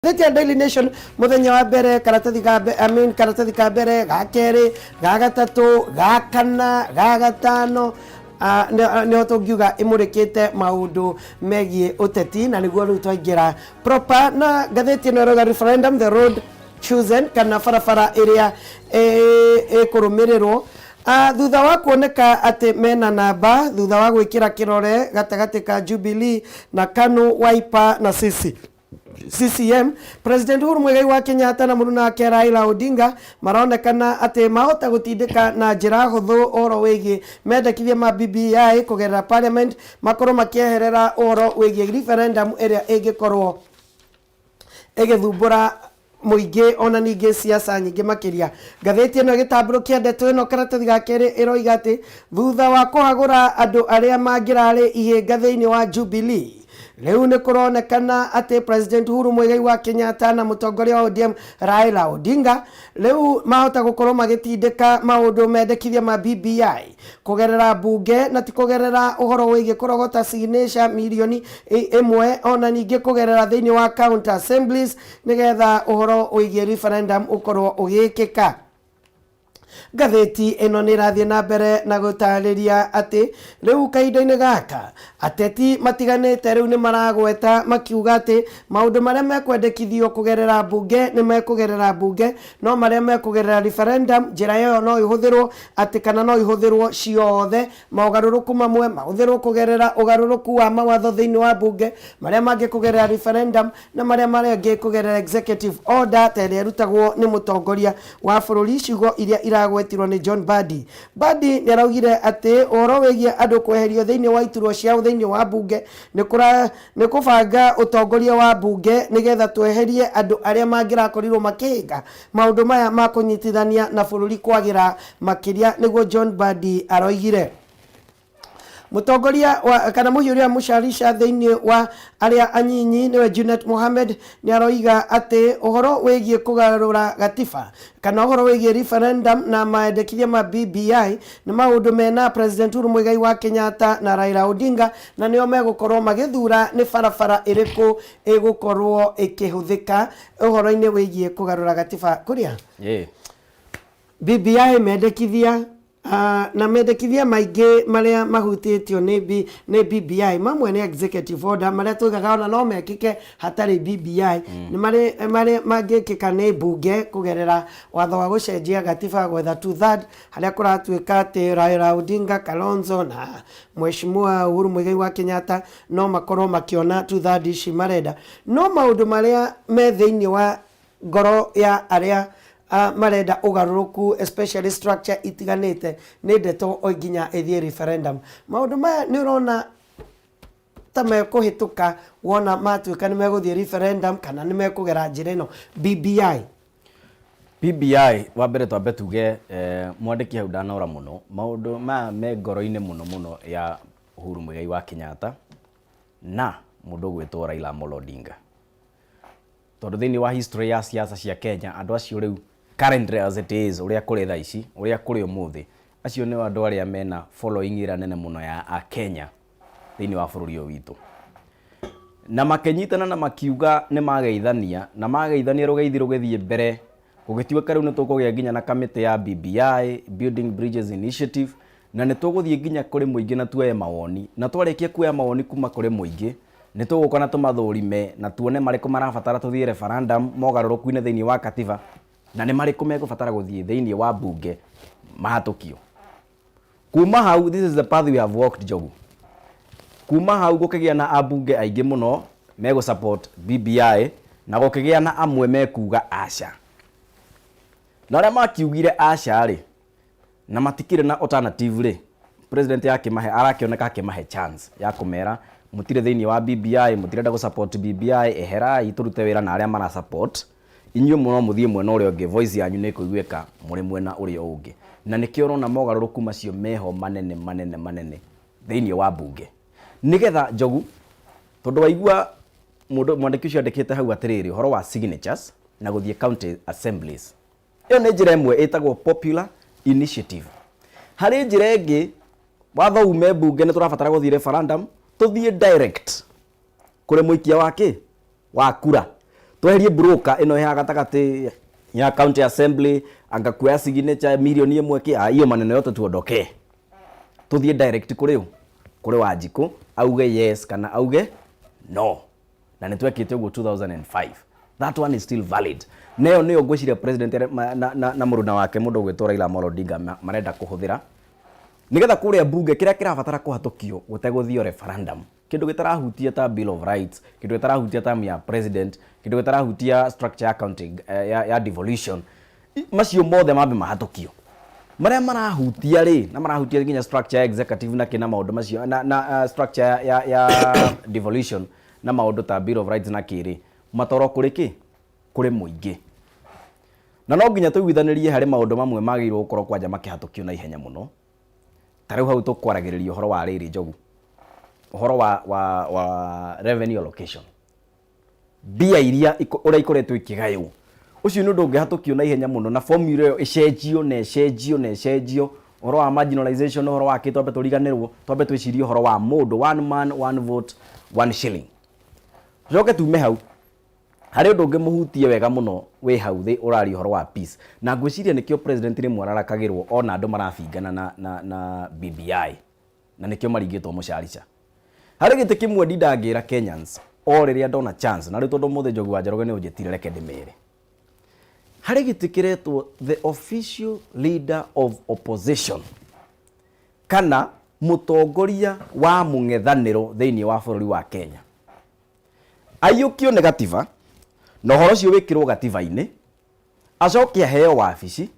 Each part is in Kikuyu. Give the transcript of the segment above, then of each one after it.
Ngathĩti ya Daily Nation mũthenya wa mbere, karatathi ka I mean, karatathi ka mbere, ga kerĩ, ga gatatũ, ga kana, ga gatano, nĩho tũngiuga ĩmũrĩkĩte maũndũ megiĩ ũteti, na nĩguo rĩu twaingĩra proper na ngathĩti ĩno ĩrauga "Referendum: The Road Chosen", kana barabara ĩrĩa ĩkũrũmĩrĩrwo. Thutha wa kuoneka atĩ mena namba thutha wa gwĩkĩra kĩrore gatagatĩ ka Jubilee na KANU, Wiper na CCM, President Uhuru Muigai wa Kenyatta na mũruna wake Raila Odinga maronekana atĩ mahota gũtindĩka na njĩra hũthũ ũhoro wĩgiĩ mendekithia ma BBI kũgerera parliament, makorwo makĩeherera ũhoro wĩgiĩ referendum ĩrĩa ĩngĩkorwo ĩgĩthumbũra mũingĩ ona ningĩ siasa nyingĩ makĩria. Ngathĩti ĩno ĩgĩtambũrũkia ndeto ĩno karatathi ga kerĩ ĩroiga atĩ thutha wa kũhagũra andũ arĩa mangĩrarĩ ihĩnga thĩinĩ wa Jubilee, rĩu nĩ kũronekana atĩ President Uhuru Muigai wa Kenyatta na mũtongoria wa ODM Raila Odinga rĩu mahota gũkorwo magĩtindĩka maũndũ mendekithia ma BBI kũgerera mbunge, na ti kũgerera ũhoro wĩgiĩ kũrogota signature mirioni 1, ona ningĩ kũgerera thĩinĩ wa county assemblies, nĩgetha ũhoro wĩgiĩ referendum ũkorwo ũgĩkĩka. Ngathĩti ĩno nĩ ĩrathiĩ na mbere na gũtarĩria atĩ rĩu kahinda-inĩ gaka ateti matiganĩte rĩu nĩ maragweta makiuga atĩ maũndũ marĩa mekwendekithio kũgerera mbunge nĩ mekũgerera mbunge, no marĩa mekũgerera referendum, njĩra ĩyo no ĩhũthĩrwo atĩ kana no ihũthĩrwo ciothe. Maũgarũrũku mamwe mahũthĩrwo kũgerera ũgarũrũku wa mawatho thĩinĩ wa mbunge, marĩa mangĩ kũgerera referendum, na marĩa marĩa kũgerera executive order ta ĩrĩa ĩrutagwo nĩ mũtongoria wa bũrũri. Ciugo iria iragwetirwo nĩ John Mbadi. Mbadi nĩ araugire atĩ ũhoro wĩgiĩ andũ kweherio thĩinĩ wa iturwa ciao thĩinĩ wa mbunge nĩ kũbanga ũtongoria wa mbunge nĩgetha tweherie andũ arĩa mangĩrakorirwo makĩhĩnga maũndũ maya ma kũnyitithania na bũrũri kwagĩra makĩria, nĩguo John Mbadi aroigire. Mũtongoria wa kana mũhiũria wa mũcarica thĩinĩ wa arĩa anyinyi, nĩwe Junet Mohamed, nĩ aroiga atĩ ũhoro wĩgiĩ kũgarũra gatiba kana ũhoro wĩgiĩ referendum na maendekithia ma BBI nĩ maũndũ mena President Uhuru Muigai wa Kenyatta na Raila Odinga, na nĩo megũkorwo magĩthura nĩ barabara ĩrĩkũ ĩgũkorwo ĩkĩhũthĩka ũhoro-inĩ wĩgiĩ kũgarũra gatiba kũrĩa BBI mendekithia, na mendekithia maingĩ marĩa mahutĩtio nĩ BBI, mamwe nĩ executive order marĩa tugaga ona no mekĩke hatarĩ BBI, nĩ marĩ mangĩkĩka nĩ mbunge kũgerera watho wa gũcenjia gatiba gwetha two third, harĩa kũratuĩka atĩ Raila Odinga, Kalonzo na Mheshimiwa Uhuru Muigai wa Kenyatta no makorwo makĩona two third ici marenda. No maũndũ marĩa me thĩinĩ wa ngoro ya arĩa marenda ũgarũrũku, especially structure itiganĩte, nĩ ndeto o nginya ĩthiĩ referendum. Maũndũ maya nĩ ũrona ta mekũhĩtũka wona matuĩka nĩ megũthiĩ referendum kana nĩ mekũgera njĩra ĩno BBI? BBI, wa mbere twambe tuge mwandĩki hau ndanora mũno. Maũndũ maya me ngoro-inĩ mũno mũno ya Uhuru Muigai wa Kenyatta na mũndũ ũgwĩtwo Raila Amolo Odinga, tondũ thĩinĩ wa history ya siasa cia Kenya, andũ acio rĩu currently as it is, ũrĩa kũrĩ thaa ici, ũrĩa kũrĩ ũmũthĩ, acio nĩo andũ arĩa mena following ĩrĩa nene mũno ya Akenya thĩinĩ wa bũrũri ũyũ witũ, na makĩnyitana na makiuga nĩ mageithania, na mageithania rũgeithi rũgĩthiĩ mbere, gũgĩtuĩka rĩu nĩ tũkũgĩa nginya na kamĩtĩ ya BBI, Building Bridges Initiative, na nĩ tũgũthiĩ nginya kũrĩ mũingĩ na tuoye mawoni, na twarĩkia kuoya mawoni kuma kũrĩ mũingĩ, nĩ tũgũka na tũmathũrime na tuone marĩkũ marabatara tũthiĩ referendum mogarũrũku-inĩ thĩinĩ wa katiba, na nĩ marĩkũ megũbatara gũthiĩ thĩinĩ wa mbunge mahatũkio. Kuma hau, this is the path we have walked, Njogu. Kuma hau gũkĩgĩa na ambunge aingĩ mũno megũ support BBI, na gũkĩgĩa na amwe mekuga aca, na arĩa makiugire aca rĩ, na matikĩrĩ na alternative rĩ, president akĩmahe, arakĩoneka akĩmahe chance ya kũmera mũtirĩ thĩinĩ wa BBI, mũtirenda gũ support BBI, eherai tũrute wĩra na arĩa mara support. Inyuĩ mũno mũthiĩ mwena ũrĩa ũngĩ, voice yanyu nĩ ĩkũiguĩka mũrĩ mwena ũrĩa ũngĩ. Na nĩkĩo ũrona mogarũrũku macio meho manene manene manene thĩinĩ wa mbunge, nĩgetha Njogu, tondũ waigua mũndũ mwandĩki ũcio andĩkĩte hau atĩrĩrĩ, ũhoro wa signatures na gũthiĩ county assemblies, ĩyo nĩ njĩra ĩmwe ĩtagwo popular initiative. Harĩ njĩra ĩngĩ, watho ume mbunge, nĩ tũrabatara gũthiĩ referendum, tũthiĩ direct kũrĩ mũikia wa kĩ wa kura, Tweherie broker ĩno ĩhaha gatagatĩ ya county assembly, anga kuoya signature 1 million kĩ, ah, hiyo maneno yote tuondokee, tuthiĩ direct kũrĩ ũ, kũrĩ Wanjikũ, auge yes kana auge no. Na nĩ twekĩte ũguo 2005, that one is still valid. Nayo nĩyo ngwĩciria president na mũruna wake, mũndũ ũgwĩtwo Raila Amolo Odinga, marenda kũhũthĩra nĩgetha kũrĩa bunge kĩrĩa kĩrabatara kũhatũkio gũtegũthio referendum, kĩndũ gĩtarahutia ta Bill of Rights, kĩndũ gĩtarahutia term ya president, kĩndũ gĩtarahutia structure ya county, ya devolution, macio mothe mambe mahatũkio. Marĩa marahutia rĩ, na marahutia nginya structure ya executive na kĩ na maũndũ macio na structure ya devolution na maũndũ ta Bill of Rights na kĩ rĩ, matwarwo kũrĩ kĩ, kũrĩ mũingĩ. Na no nginya tũiguithanĩrie harĩ maũndũ mamwe magĩrĩirwo gũkorwo kwanja makĩhatũkio na ihenya mũno. Ta rĩu hau tũkwaragĩrĩria ũhoro wa rĩrĩ, Njogu, ũhoro wa revenue allocation, mbia iria ũrĩa ikoretwo ikĩgaywo. Ũcio nĩ ũndũ ũngĩhatũkio na ihenya mũno na formula ĩyo ĩcenjio na ĩcenjio na ĩcenjio. Ũhoro wa marginalization, ũhoro wa kĩ, twambe tũriganĩrwo, twambe twĩcirie ũhoro wa mũndũ, one man, one vote, one shilling. Tucoke tume hau harĩ ũndũ ũngĩ mũhutie wega mũno wĩ hau thĩ, ũraria ũhoro wa peace, na ngwĩciria nĩkĩo president rĩmwe ararakagĩrwo ona andũ marabingana na BBI, na nĩkĩo maringĩtwo mũcarica. Harĩ gĩtĩ kĩmwe ndindangĩra Kenyans o rĩrĩa ndona chance, na rĩu tondũ mũthĩ Njogu wa Njoroge nĩ ũnjĩtire, reke ndĩmere. Harĩ gĩtĩ kĩretwo the official leader of opposition, kana mũtongoria wa mũng'ethanĩro thĩinĩ wa bũrũri wa Kenya. Aiyũkio nĩ gatiba na ũhoro ũcio wĩkĩrwo gatiba-inĩ, acoke aheo wabici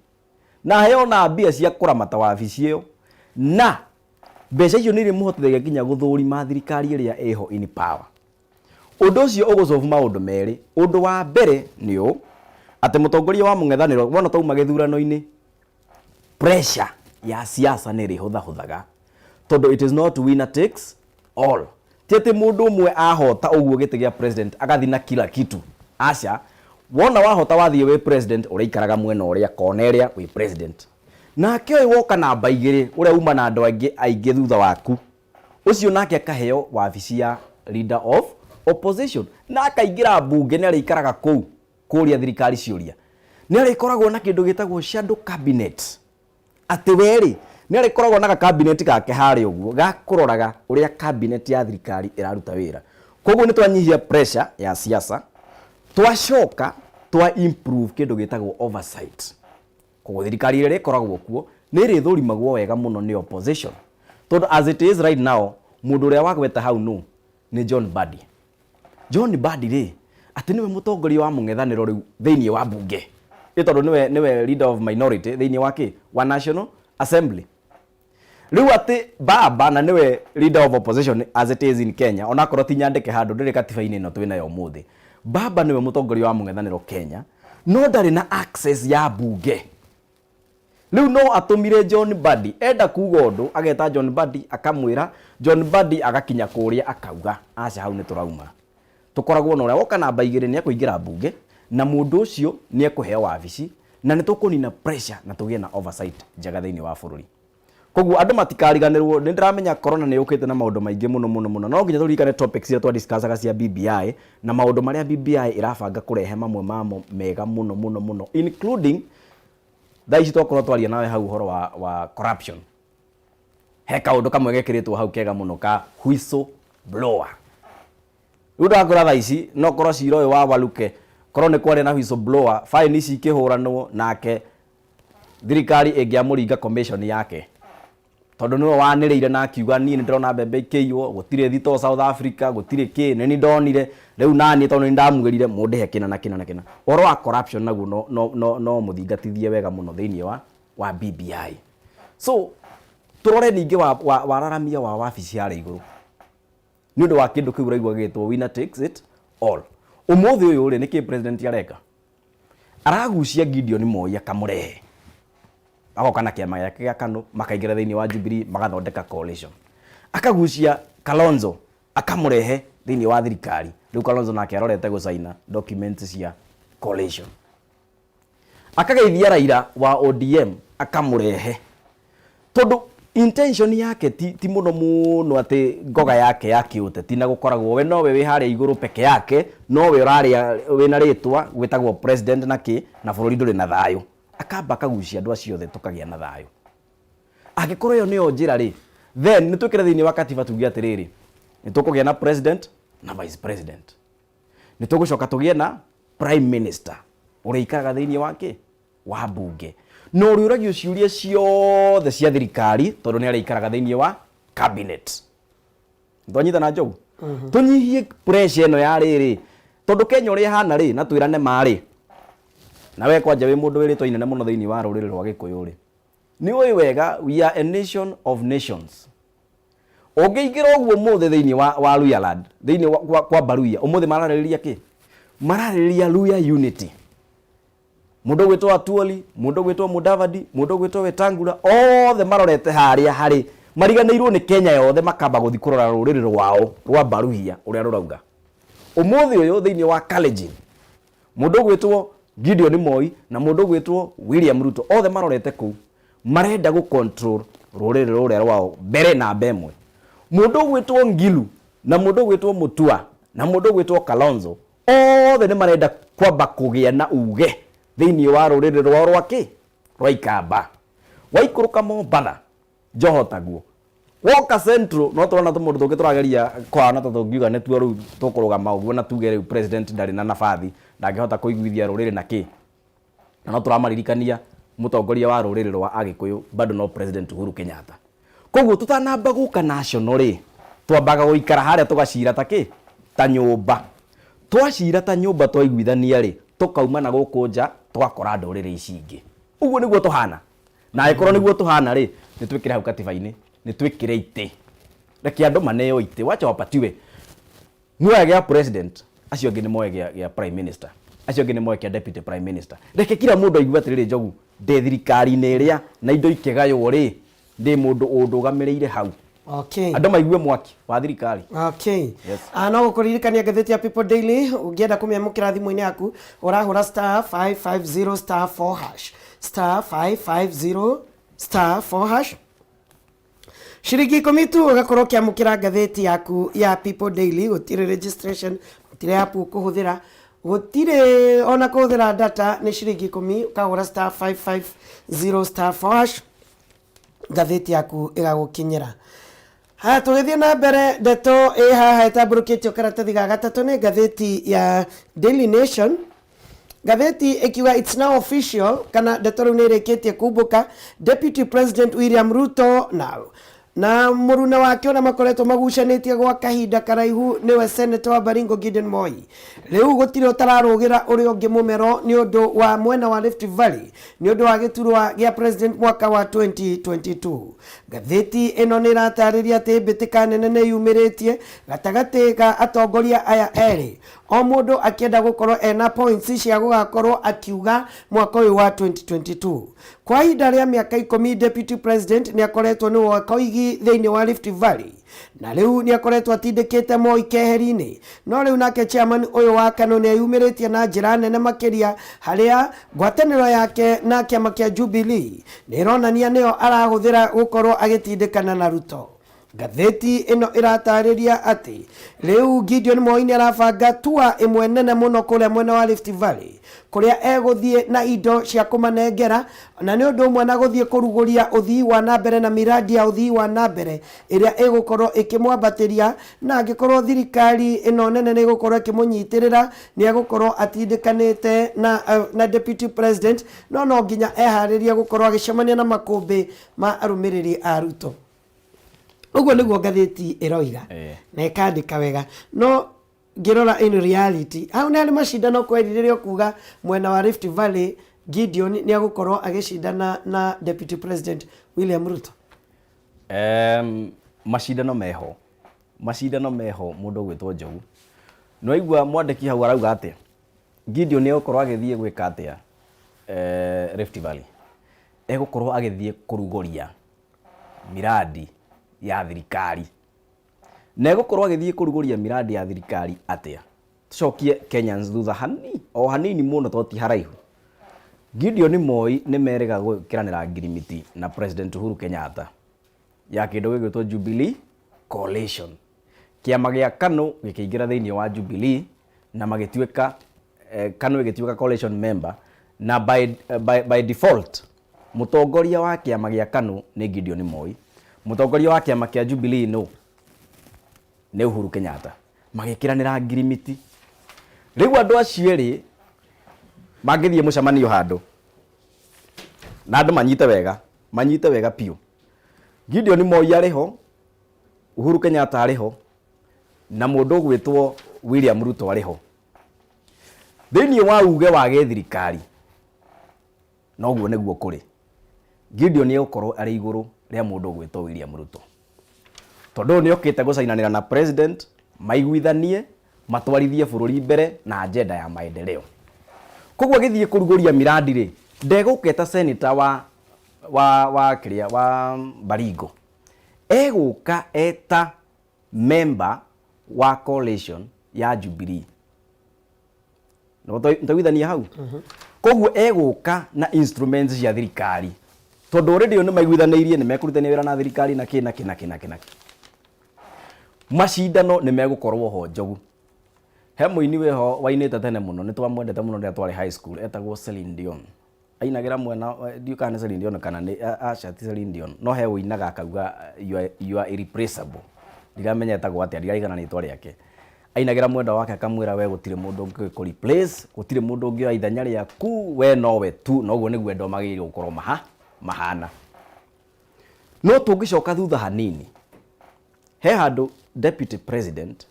na aheo na mbia cia kũramata wabici ĩyo, na mbeca icio nĩ irĩmũhotithagia nginya gũthũrima thirikari ĩrĩa ĩho in power. Ũndũ ũcio ũgũcobu maũndũ merĩ. Ũndũ wa mbere nĩ ũũ, atĩ mũtongoria wa mũng'ethanĩro, wona twauma gĩthurano-inĩ, pressure ya siasa nĩ ĩrĩhũthahũthaga, tondũ it is not winner takes all. Ti atĩ mũndũ ũmwe ahota ũguo gĩtĩ gĩa president agathi na kila kitu, aca. Wona wahota wathiĩ wĩ president, ũrĩikaraga mwena ũrĩa kona ĩrĩa wĩ president. Nake ũyũ woka namba 2, ũrĩa uma na andũ angĩ aingĩ thutha waku, ũcio nake akaheo wabici ya leader of opposition na akaingĩra mbunge, nĩ arĩikaraga kũu kũria thirikari ciũria, nĩ arĩkoragwo na kĩndũ gĩtagwo shadow cabinet, atĩ we rĩ, nĩ arĩkoragwo na gakabinet gake harĩa ũguo ga kũroraga ũrĩa cabinet ya thirikari ĩraruta wĩra. Koguo nĩ twanyihia pressure ya siasa, twacoka twa improve kĩndũ gĩtagwo oversight. Koguo thirikari ĩrĩa ĩkoragwo kuo nĩ ĩrĩthũrimagwo wega mũno nĩ opposition, tondũ as it is right now, mũndũ ũrĩa wagweta hau nũ nĩ John Mbadi. John Mbadi rĩ, atĩ nĩwe mũtongoria wa mũng'ethanĩro rĩu thĩinĩ wa mbunge, ĩ tondũ nĩwe leader of minority thĩinĩ wa kĩ, wa National Assembly. Rĩu atĩ baba na nĩwe leader of opposition as it is in Kenya, onakorwo ti nyandĩke handũ, ndĩrĩ katiba-inĩ ĩno twĩnayo ũmũthĩ, baba nĩwe mũtongoria wa mũng'ethanĩro Kenya, no ndarĩ na access ya mbunge. Rĩu no atũmire John Mbadi, enda kuga ũndũ ageta John Mbadi, akamwĩra. John Mbadi agakinya kũrĩa akauga aca, hau nĩ tũrauma. Tũkoragwo na ũrĩa woka namba 2 nĩ ekũingĩra mbunge, na mũndũ ũcio nĩ ekũheo wabici, na nĩ tũkũnina pressure na tũgĩe na oversight njega thĩinĩ wa bũrũri. Koguo andũ matikariganĩrwo, nĩ ndĩramenya corona nĩ yũkĩte na maũndũ maingĩ mũno mũno mũno. No nginya tũririkane topics iria twadiscussaga cia BBI na maũndũ marĩa BBI ĩrabanga kũrehe, mamwe mamo mega mũno mũno mũno, including thaa ici twakorwo twaria nawe hau ũhoro wa corruption. He kaũndũ kamwe gekĩrĩtwo hau kega mũno ka whistle blower. Rĩu ndakũra thaa ici no korwo cira ũyũ wa Waluke korwo nĩ kwarĩ na whistle blower, fine ici ikĩhũranwo nake, thirikari ĩngĩamũringa commission yake, tondũ nĩwe wanĩrĩire na akiuga, "Niĩ nĩ ndĩrona mbembe ikĩiywo, gũtirĩ thitoo South Africa, gũtirĩ kĩ, nĩ ni ndonire. Rĩu naniĩ tondũ nĩ ndamugĩrire, mũndĩhe kĩna na kĩna na kĩna." Ũhoro wa corruption naguo no mũthingatithie wega mũno thĩinĩ wa BBI. So tũrore ningĩ wararamia wa wabici harĩa igũrũ nĩ ũndũ wa kĩndũ kĩu ũraigua gĩgĩtwo winner takes it all. Ũmũthĩ ũyũ rĩ, nĩkĩ president areka? Aragucia Gideon Moi, akamũrehe, agoka na kĩama gĩake gĩa KANU, makaingĩra thĩinĩ wa Jubilee, magathondeka coalition. Akagucia Kalonzo, akamũrehe thĩinĩ wa thirikari. Rĩu Kalonzo nake arorete gũcaina documents cia coalition. Akageithia Raila wa ODM, akamũrehe, tondũ Intention yake ti mũno mũno atĩ ngoga yake ya kĩũteti na gũkoragwo we nowe wĩ harĩa igũrũ peke yake, nowe ũrarĩa wĩna rĩtwa gwĩtagwo president na kĩ, na bũrũri ndũrĩ na thayũ. Akamba akagucia andũ acio othe tũkagĩa na thayũ. Angĩkorwo ĩyo nĩyo njĩra rĩ, then nĩ twĩkĩre thĩinĩ wa katiba tuge atĩrĩrĩ, nĩ tũkũgĩa na president na vice president. Nĩ tũgũcoka tũgĩe na prime minister ũrĩa ikaraga thĩinĩ wa kĩ? Wa mbunge. Na ũrĩa ũragio ciũria ciothe cia thirikari tondũ nĩ arĩa ikaraga thĩinĩ wa cabinet. Twanyitana Njogu? Tũnyihie pressure ĩno ya rĩrĩ, tondũ Kenya ũrĩa ĩhana rĩ, na twĩrane ma rĩ, na we kwanja wĩ mũndũ wĩ rĩtwa inene mũno thĩinĩ wa rũrĩrĩ rwa Gĩkũyũ rĩ, nĩ ũĩ wega we are a nation of nations. Ũngĩingĩra ũguo ũmũthĩ thĩinĩ wa Luhyaland, thĩinĩ kwa Baluhya, ũmũthĩ mararĩrĩria kĩ? Mararĩrĩria Luhya unity. Mũndũ ũgwĩtwo Atuoli, mũndũ ũgwĩtwo Mudavadi, mũndũ ũgwĩtwo Wetangula, othe marorete harĩa harĩ, mariganĩirwo nĩ Kenya yothe makamba gũthiĩ kũrora rũrĩrĩ rwao rwa Baluhya ũrĩa rũrauga. Ũmũthĩ ũyũ thĩinĩ wa Kalenjin, mũndũ ũgwĩtwo Gideon Moi na mũndũ ũgwĩtwo William Ruto othe marorete kũu, marenda gũ control rũrĩrĩ rũrĩa rwao mbere namba ĩmwe. Mũndũ ũgwĩtwo Ngilu na mũndũ ũgwĩtwo Mutua na mũndũ ũgwĩtwo Kalonzo othe nĩ marenda kwamba kũgĩa na uge thĩinĩ wa rũrĩrĩ rwao rwa kĩ? Rwa Ikamba. Waikũrũka Mombatha, Joho taguo. Woka Central, no tũrona tũmũndũ tũngĩ tũrageria kũhana ta tũngiuga nĩtuo rĩu tũkũrũgama ũguo na tuge rĩu president ndarĩ na nabathi, ndangĩhota kũiguithia rũrĩrĩ na kĩ. Na no tũramaririkania mũtongoria wa rũrĩrĩ rwa Agĩkũyũ bado no President Uhuru Kenyatta. Koguo tũtanamba gũka national rĩ, twambaga gũikara harĩa tũgacira ta kĩ? Ta nyũmba. Twacira ta nyũmba twaiguithania rĩ, tũkauma na gũkũ nja tũgakora ndũrĩrĩ ici ingĩ. Ũguo nĩguo tũhana. Na angĩkorwo nĩguo tũhana rĩ, nĩ twĩkĩre hau katiba-inĩ, nĩ twĩkĩre itĩ. Reke andũ maneo itĩ, wacha wapatiwe. Muoya gĩa president, acio angĩ nĩ moe gĩa prime minister, acio angĩ nĩ moe kĩa deputy prime minister. Reke kila mũndũ aigue atĩrĩrĩ Njogu, ndĩ thirikari-inĩ ĩrĩa na indo ikĩgaywo rĩ, ndĩ mũndũ ũndũgamĩrĩire hau. Andũ maigue mwaki wa thirikari. Yes. No gũkũririkania ngathĩti ya People Daily, ũngĩenda kũmĩamũkĩra thimũ-inĩ yaku, ũrahũra star 550 star 4 hash. Star 550 star 4 hash. Ciringi 10 tu ũgakorwo ũkĩamũkĩra ngathĩti yaku ya People Daily, gũtirĩ registration, gũtirĩ app ũkũhũthĩra, gũtirĩ ona kũhũthĩra data, nĩ ciringi 10, ũkahũra star 550 star 4 hash, ngathĩti yaku ĩgagũkinyĩra. Haya, tũgĩthiĩ na mbere, ndeto ĩ haha ĩtambũrũkĩtio karatathi ga gatatũ nĩ ngathĩti ya Daily Nation. Ngathĩti ĩkiuga it's now official, kana ndeto rĩu nĩ ĩrĩkĩtie kumbũka, Deputy President William Ruto na mũruna wake ũrĩa makoretwo magucanĩtie gwa kahinda karaihu nĩwe Senator wa Baringo Gideon Moi. Rĩu gũtirĩ ũtararũgĩra ũrĩa ũngĩ mũmero nĩ ũndũ wa mwena wa Rift Valley nĩ ũndũ wa gĩturwa gĩa president mwaka wa 2022. Ngathĩti ĩno nĩ ĩratarĩria atĩ mbĩtĩka nene nĩ yumĩrĩtie gatagatĩ ga atongoria aya erĩ, o mũndũ akĩenda gũkorwo ena points cia gũgakorwo akiuga mwaka ũyũ wa 2022. Kwa ihinda rĩa mĩaka 10 Deputy President nĩ akoretwo nĩwe koigi thĩinĩ wa Rift Valley, na rĩu nĩ akoretwo atindĩkĩte Moi keheri-inĩ. No rĩu nake chairman ũyũ wa KANU nĩ eyumĩrĩtie na njĩra nene makĩria, harĩa ngwatanĩro yake na kĩama kĩa Jubilee nĩ ĩronania nĩyo arahũthĩra gũkorwo agĩtindĩkana na Ruto. Ngathĩti ĩno ĩratarĩria atĩ rĩu Gideon Moi nĩ arabanga tua ĩmwe nene mũno kũrĩa mwena wa Rift Valley, kũrĩa egũthiĩ na indo cia kũmanengera, na nĩ ũndũ ũmwe na gũthiĩ kũrugũria ũthii wa na mbere na miradi ya ũthii wa na mbere ĩrĩa ĩgũkorwo ĩkĩmwambatĩria, na angĩkorwo thirikari ĩno nene nĩ ĩgũkorwo ĩkĩmũnyitĩrĩra, nĩ egũkorwo atindĩkanĩte na deputy president, no nginya eharĩrie gũkorwo agĩcemania na makũmbĩ ma arũmĩrĩri a Ruto. Ũguo nĩguo ngathĩti ĩroiga na ĩkandĩka wega, no ngĩrora in reality hau nĩ harĩ macindano kweri rĩrĩa ũkuga mwena wa Rift Valley Gideon nĩ egũkorwo agĩcindana na Deputy President William Ruto. Macindano meho, macindano meho mũndũ ũgwĩtwo Njogu. Nĩ waigua mwandĩki hau arauga atĩa? Gideon nĩ egũkorwo agĩthiĩ gwĩka atĩa Rift Valley? Egũkorwo agĩthiĩ kũrugũria miradi ya thirikari. Na egũkorwo agĩthiĩ kũrugũria miradi ya thirikari atĩa? Tũcokie Kenyans thutha hanini, o hanini mũno to ti haraihu. Gideon Moi nĩ merĩga gwĩkĩranĩra ngirimiti na President Uhuru Kenyatta. Ya kĩndũ gĩgwĩtwo Jubilee Coalition. Kĩama gĩa KANU gĩkĩingĩra thĩinĩ wa Jubilee na magĩtuĩka KANU ĩgĩtuĩka coalition member na by default mũtongoria wa kĩama gĩa KANU nĩ Gideon Moi, mũtongoria wa kĩama kĩa Jubilee nũ? Nĩ Uhuru Kenyatta. Magĩkĩranĩra ngirimiti. Rĩu andũ acio erĩ mangĩthiĩ mũcemanio handũ na andũ manyite wega, manyite wega biũ. Gideon Moi arĩ ho, Uhuru Kenyatta arĩ ho, na mũndũ ũgwĩtwo William Ruto arĩ ho. Thĩinĩ wa uge wa gĩthirikari, noguo nĩguo kũrĩ. Gideon egũkorwo arĩ igũrũ rĩa mũndũ ũgwĩtwo William Ruto. Tondũ ũyũ nĩokĩte gũcainanĩra na president, maiguithanie, matwarithie bũrũri mbere na agenda ya maendeleo. Koguo agĩthiĩ kũrugũria miradi rĩ, ndegũka eta senator wa wa wa kĩrĩa wa Baringo. Egũka eta member wa coalition ya Jubilee. Nĩtwaiguithania hau? Koguo egũka na instruments cia thirikari. Tondũ already o nĩ maiguithanĩirie nĩ mekũrutithania wĩra na thirikari na kĩ na kĩ na kĩ na kĩ na kĩ. Macindano nĩ megũkorwo ho Njogu. He mũini wĩho wainĩte tene mũno, nĩ twamwendete mũno rĩrĩa twarĩ high school, etagwo Celine Dion. Ainagĩra mwena, ndiũĩ kana nĩ Celine Dion kana nĩ, aca ti Celine Dion, no he ũinaga akauga you are irreplaceable. Ndiramenya etagwo atĩa, ndirarigana rĩtwa rĩake. Ainagĩra mwendwa wake akamwĩra we gũtirĩ mũndũ ũngĩ replace, gũtirĩ mũndũ ũngĩoya ithenya rĩaku, we nowe tu, na ũguo nĩguo endwa magĩrĩirwo gũkorwo mahana. No tũngĩcoka thutha hanini, he handũ deputy president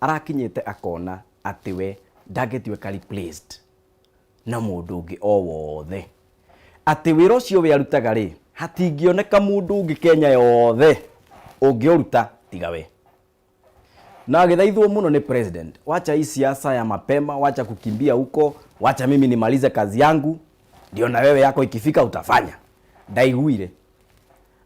arakinyĩte akona atĩ we ndangĩtuĩka replaced na mũndũ ũngĩ o wothe. Atĩ wĩra ũcio we arutaga rĩ, hatingĩoneka mũndũ ũngĩ Kenya yothe ũngĩũruta tiga we. Na agĩthaithwo mũno nĩ president, wacha hii siasa ya mapema, wacha kukimbia huko, wacha mimi nimalize kazi yangu, ndio na wewe yako ikifika utafanya. Ndaiguire.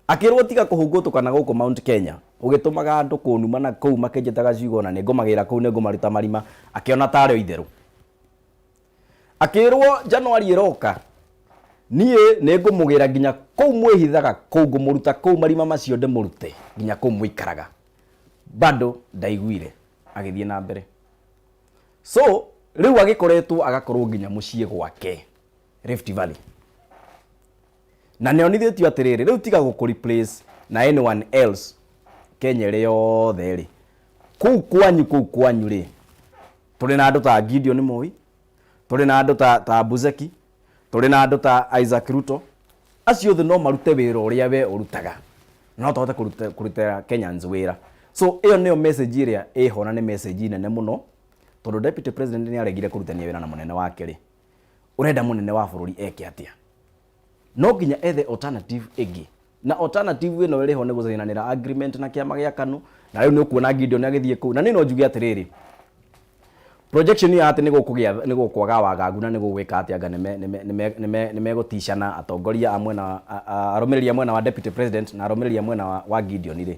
Akĩrwo tiga kũhũngũtũka na gũkũ Mount Kenya, ũgĩtũmaga andũ kũnuma na kũu makĩnjĩtaga ciugo na nĩngũmagĩra kũu nĩngũmaruta marima, akĩona tarĩ o itherũ. Akĩrwo January ĩroka, niĩ nĩngũmũgĩra nginya kũu mwĩhithaga kũu, ngũmũruta kũu marima macio ndĩmũrute nginya kũu mũikaraga. Bado ndaiguire, agĩthiĩ na mbere. So, rĩu agĩkoretwo agakorwo nginya mũciĩ gwake Rift Valley. Na nĩonithĩtio atĩrĩrĩ, rĩu tiga gũkũ replace na anyone else Kenya ĩrĩ yothe rĩ, kũu kwanyu kũu kwanyu rĩ, tũrĩ na andũ ta Gideon Moi, tũrĩ na andũ ta Buzeki, tũrĩ na andũ ta Isaac Ruto, acio othe no marute wĩra ũrĩa we ũrutaga, no tũhote kũrutĩra Kenyans wĩra. So ĩyo nĩyo message ĩrĩa ĩho na nĩ message nene mũno, tondũ deputy president nĩ aregire kũrutania wĩra na mũnene wake rĩ, ũrenda mũnene wa bũrũri eke atĩa? No nginya ethe alternative ĩngĩ. Na alternative ĩno ĩrĩ ho nĩ gũcainanĩra agreement na kĩama gĩa KANU, na rĩu nĩ ũkuona Gideon agĩthiĩ kũu. Na niĩ no njuge atĩrĩrĩ, projection ya atĩ nĩ gũkũgĩa nĩ gũkwaga wagagu na nĩ gũgwĩka atĩ anga nĩ megũticana atongoria a mwena arũmĩrĩri a mwena wa deputy president na arũmĩrĩri a mwena wa Gideon rĩ,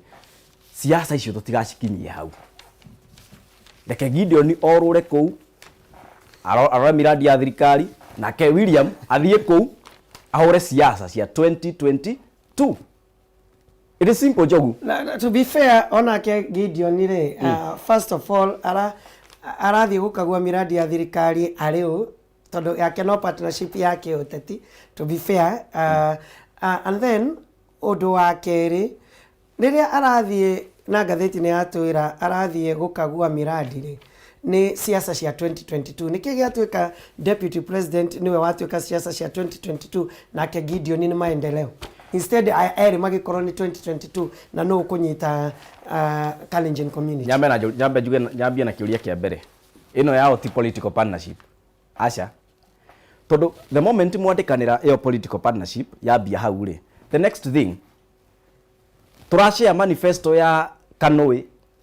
siasa icio tũtigacikinyie hau. Reke Gideon orũre kũu arore miradi ya thirikari, nake William athiĩ kũu ahũre siasa cia 2022. It is simple, Njogu. Na to be fair, onake Gideon rĩ, first of all arathiĩ gũkagua miradi ya thirikari arĩ ũ, tondũ yake no partnership ya kĩũteti, to be fair. And then ũndũ wa kerĩ, rĩrĩa arathiĩ na ngathĩti nĩ yatwĩra arathiĩ gũkagua miradi rĩ, nĩ siasa cia 2022. Nĩkĩ gĩatuĩka deputy president nĩwe watuĩka siasa cia 2022 nake Gideon nĩ maendeleo? Instead aya erĩ magĩkorwo nĩ 2022 na nũ ũkũnyita Kalenjin community? Nyambe na nyambe njuge, nyambie na kĩũria kĩa mbere. Ĩno yao ti political partnership, aca, tondũ the moment mwandĩkanĩra ĩyo political partnership yambia hau rĩ, the next thing tũrashare manifesto ya KANU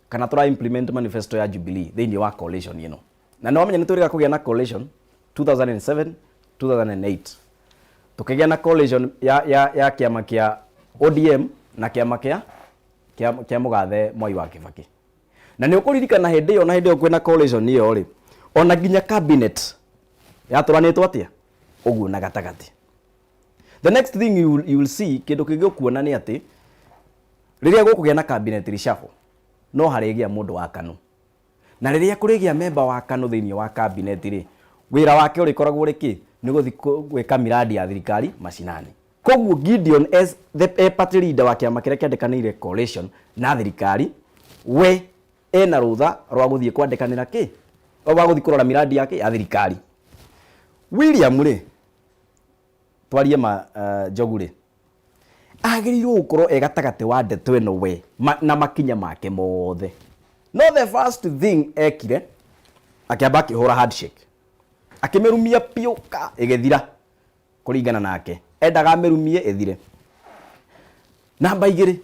kana tũra implement manifesto ya Jubilee thĩinĩ wa coalition ĩno. Na nĩ wamenya nĩ twĩrĩga kũgĩa na coalition 2007, 2008, tukĩgĩa na coalition ya kĩama kĩa ODM na kĩama kĩa mũgathe Mwai wa Kibaki. Na nĩ ũkũririkana hĩndĩ ĩyo, na hĩndĩ ĩyo kwĩna coalition ĩyo rĩ, ona nginya cabinet yatũranĩtwo atĩa ũguo na gatagatĩ. The next thing you will see, kĩndũ kĩngĩ ũkuona nĩ atĩ Rĩrĩa gũkũgĩa na cabinet reshuffle, no harĩgĩa mũndũ wa KANU. Na rĩrĩa kũrĩgĩa member wa KANU thĩinĩ wa cabinet rĩ, wĩra wake ũrĩkoragwo ũrĩ kĩ? Nĩ gũthiĩ gwĩka miradi ya thirikari macinani. Koguo Gideon as the e party leader wa kĩama kĩrĩa kĩandĩkanĩire coalition na thirikari, we ena rũtha rwa gũthiĩ kwandĩkanĩra kĩ? Wa gũthiĩ kũrora miradi yake ya thirikari. William rĩ, twarie ma Njogu rĩ, agĩrĩirwo gũkorwo e gatagatĩ wa ndeto ĩno we na makinya make mothe. No the first thing ekire, akĩamba akĩhũra handshake. Akĩmĩrumia piũ ka ĩgĩthira kũringana nake. Endaga amĩrumie ĩthire. Namba igĩrĩ,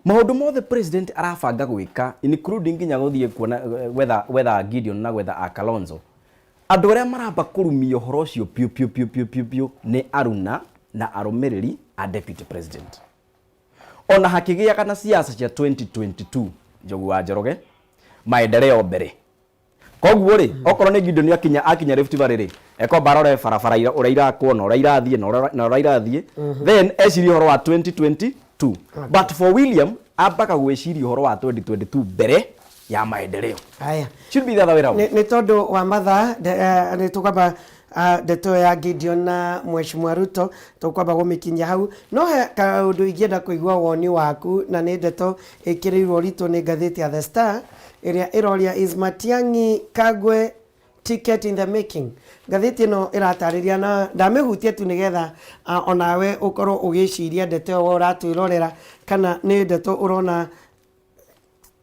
maũndũ mothe president arabanga gwĩka including nginya gũthiĩ kuona gwetha gwetha Gideon na gwetha a Kalonzo, andũ arĩa maramba kũrumia ũhoro ũcio piũ piũ piũ piũ piũ piũ nĩ aruna na arũmĩrĩri a deputy president. Ona hakĩgĩaga na siasa cia 2022 Njogu wa Njoroge, maendeleo mbere. Koguo rĩ, okorwo nĩ Gideon akinya akinya Rift Valley rĩ, ekwamba arore barabara ũrĩa irakwo na ũrĩa irathiĩ na ũrĩa irathiĩ, then ecirie ũhoro wa 2022. But for William, ambaga gwĩciria ũhoro wa 2022 mbere ya maendeleo. Haya. Should be the other way round. Nĩ tondũ wa mathaa nĩ tũkwamba ndeto ĩyo ya Gideon na Mheshimiwa Ruto tũkwamba gũmĩkinyia hau. No he kaũndũ ingĩenda kũigua woni waku na nĩ ndeto ĩkĩrĩirwo ũritũ nĩ ngathĩti ya The Star ĩrĩa ĩroria is Matiang'i Kagwe ticket in the making. Ngathĩti ĩno ĩratarĩria na ndamĩhutia tu nĩgetha onawe ũkorwo ũgĩciria ndeto ĩyo ũratwĩrorera kana nĩ ndeto ũrona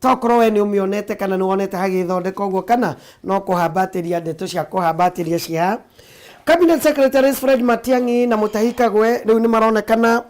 tokorwo we nĩ ũmĩonete kana nĩ wonete hagĩthondeka ũguo kana no kũhambatĩria ndeto cia kũhambatĩria cia Cabinet Secretaries Fred Matiang'i na Mutahi Kagwe rĩu nĩ maronekana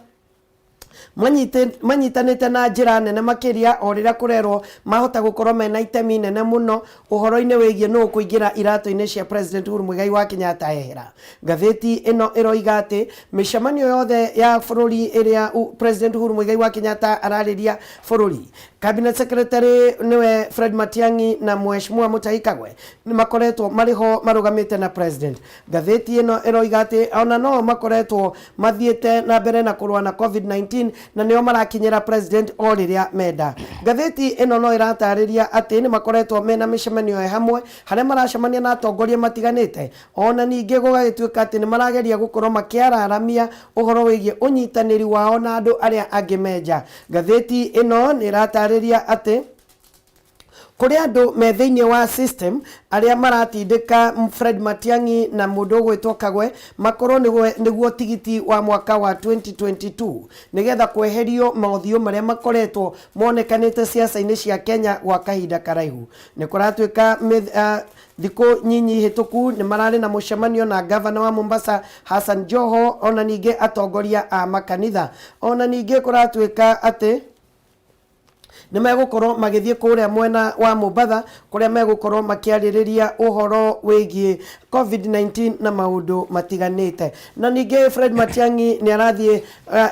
manyitanĩte na njĩra nene makĩria o rĩrĩa kũrerwo mahota gũkorwo mena itemi nene mũno ũhoro-inĩ wĩgiĩ nũ kũingĩra iratũ-inĩ cia President Uhuru Muigai wa Kenyatta ehera. Ngathĩti ĩno ĩroiga atĩ mĩcemanio yothe ya bũrũri ĩrĩa President Uhuru Muigai wa Kenyatta ararĩria bũrũri, Cabinet Secretary nĩwe Fred Matiang'i na Mheshimiwa Mutahi Kagwe nĩ makoretwo marĩ ho marũgamĩte na President. Ngathĩti ĩno ĩroiga atĩ ona no makoretwo mathiĩte na mbere na kũrũa na COVID-19 na nĩo marakinyĩra President o rĩrĩa menda. Ngathĩti ĩno no ĩratarĩria atĩ nĩ makoretwo mena mĩcemanio ya hamwe harĩa maracemania na atongoria matiganĩte ona ningĩ gũgagĩtuĩka atĩ nĩ marageria gũkorwo makĩararamia ũhoro wĩgiĩ ũnyitanĩri wao na andũ arĩa angĩ menja. Ngathĩti ĩno nĩ ĩratarĩria atĩ kũrĩ andũ me thĩinĩ wa system arĩa maratindĩka Fred Matiang'i na mũndũ ũgwĩtwo Kagwe makorwo nĩguo tigiti wa mwaka wa 2022 nĩgetha kweherio mothiũ marĩa makoretwo monekanĩte siasa-inĩ cia Kenya gwa kahinda karaihu. Nĩ kũratuĩka thikũ nyinyi hĩtũku nĩ mararĩ na mũcemanio na gavana wa Mombasa Hassan Joho ona ningĩ atongoria a makanitha. Ona ningĩ kũratuĩka atĩ nĩ megũkorwo magĩthiĩ kũrĩa mwena wa Mombatha kũrĩa megũkorwo makĩarĩrĩria ũhoro wĩgiĩ COVID-19 na maũndũ matiganĩte. Na ningĩ Fred Matiang'i nĩ arathiĩ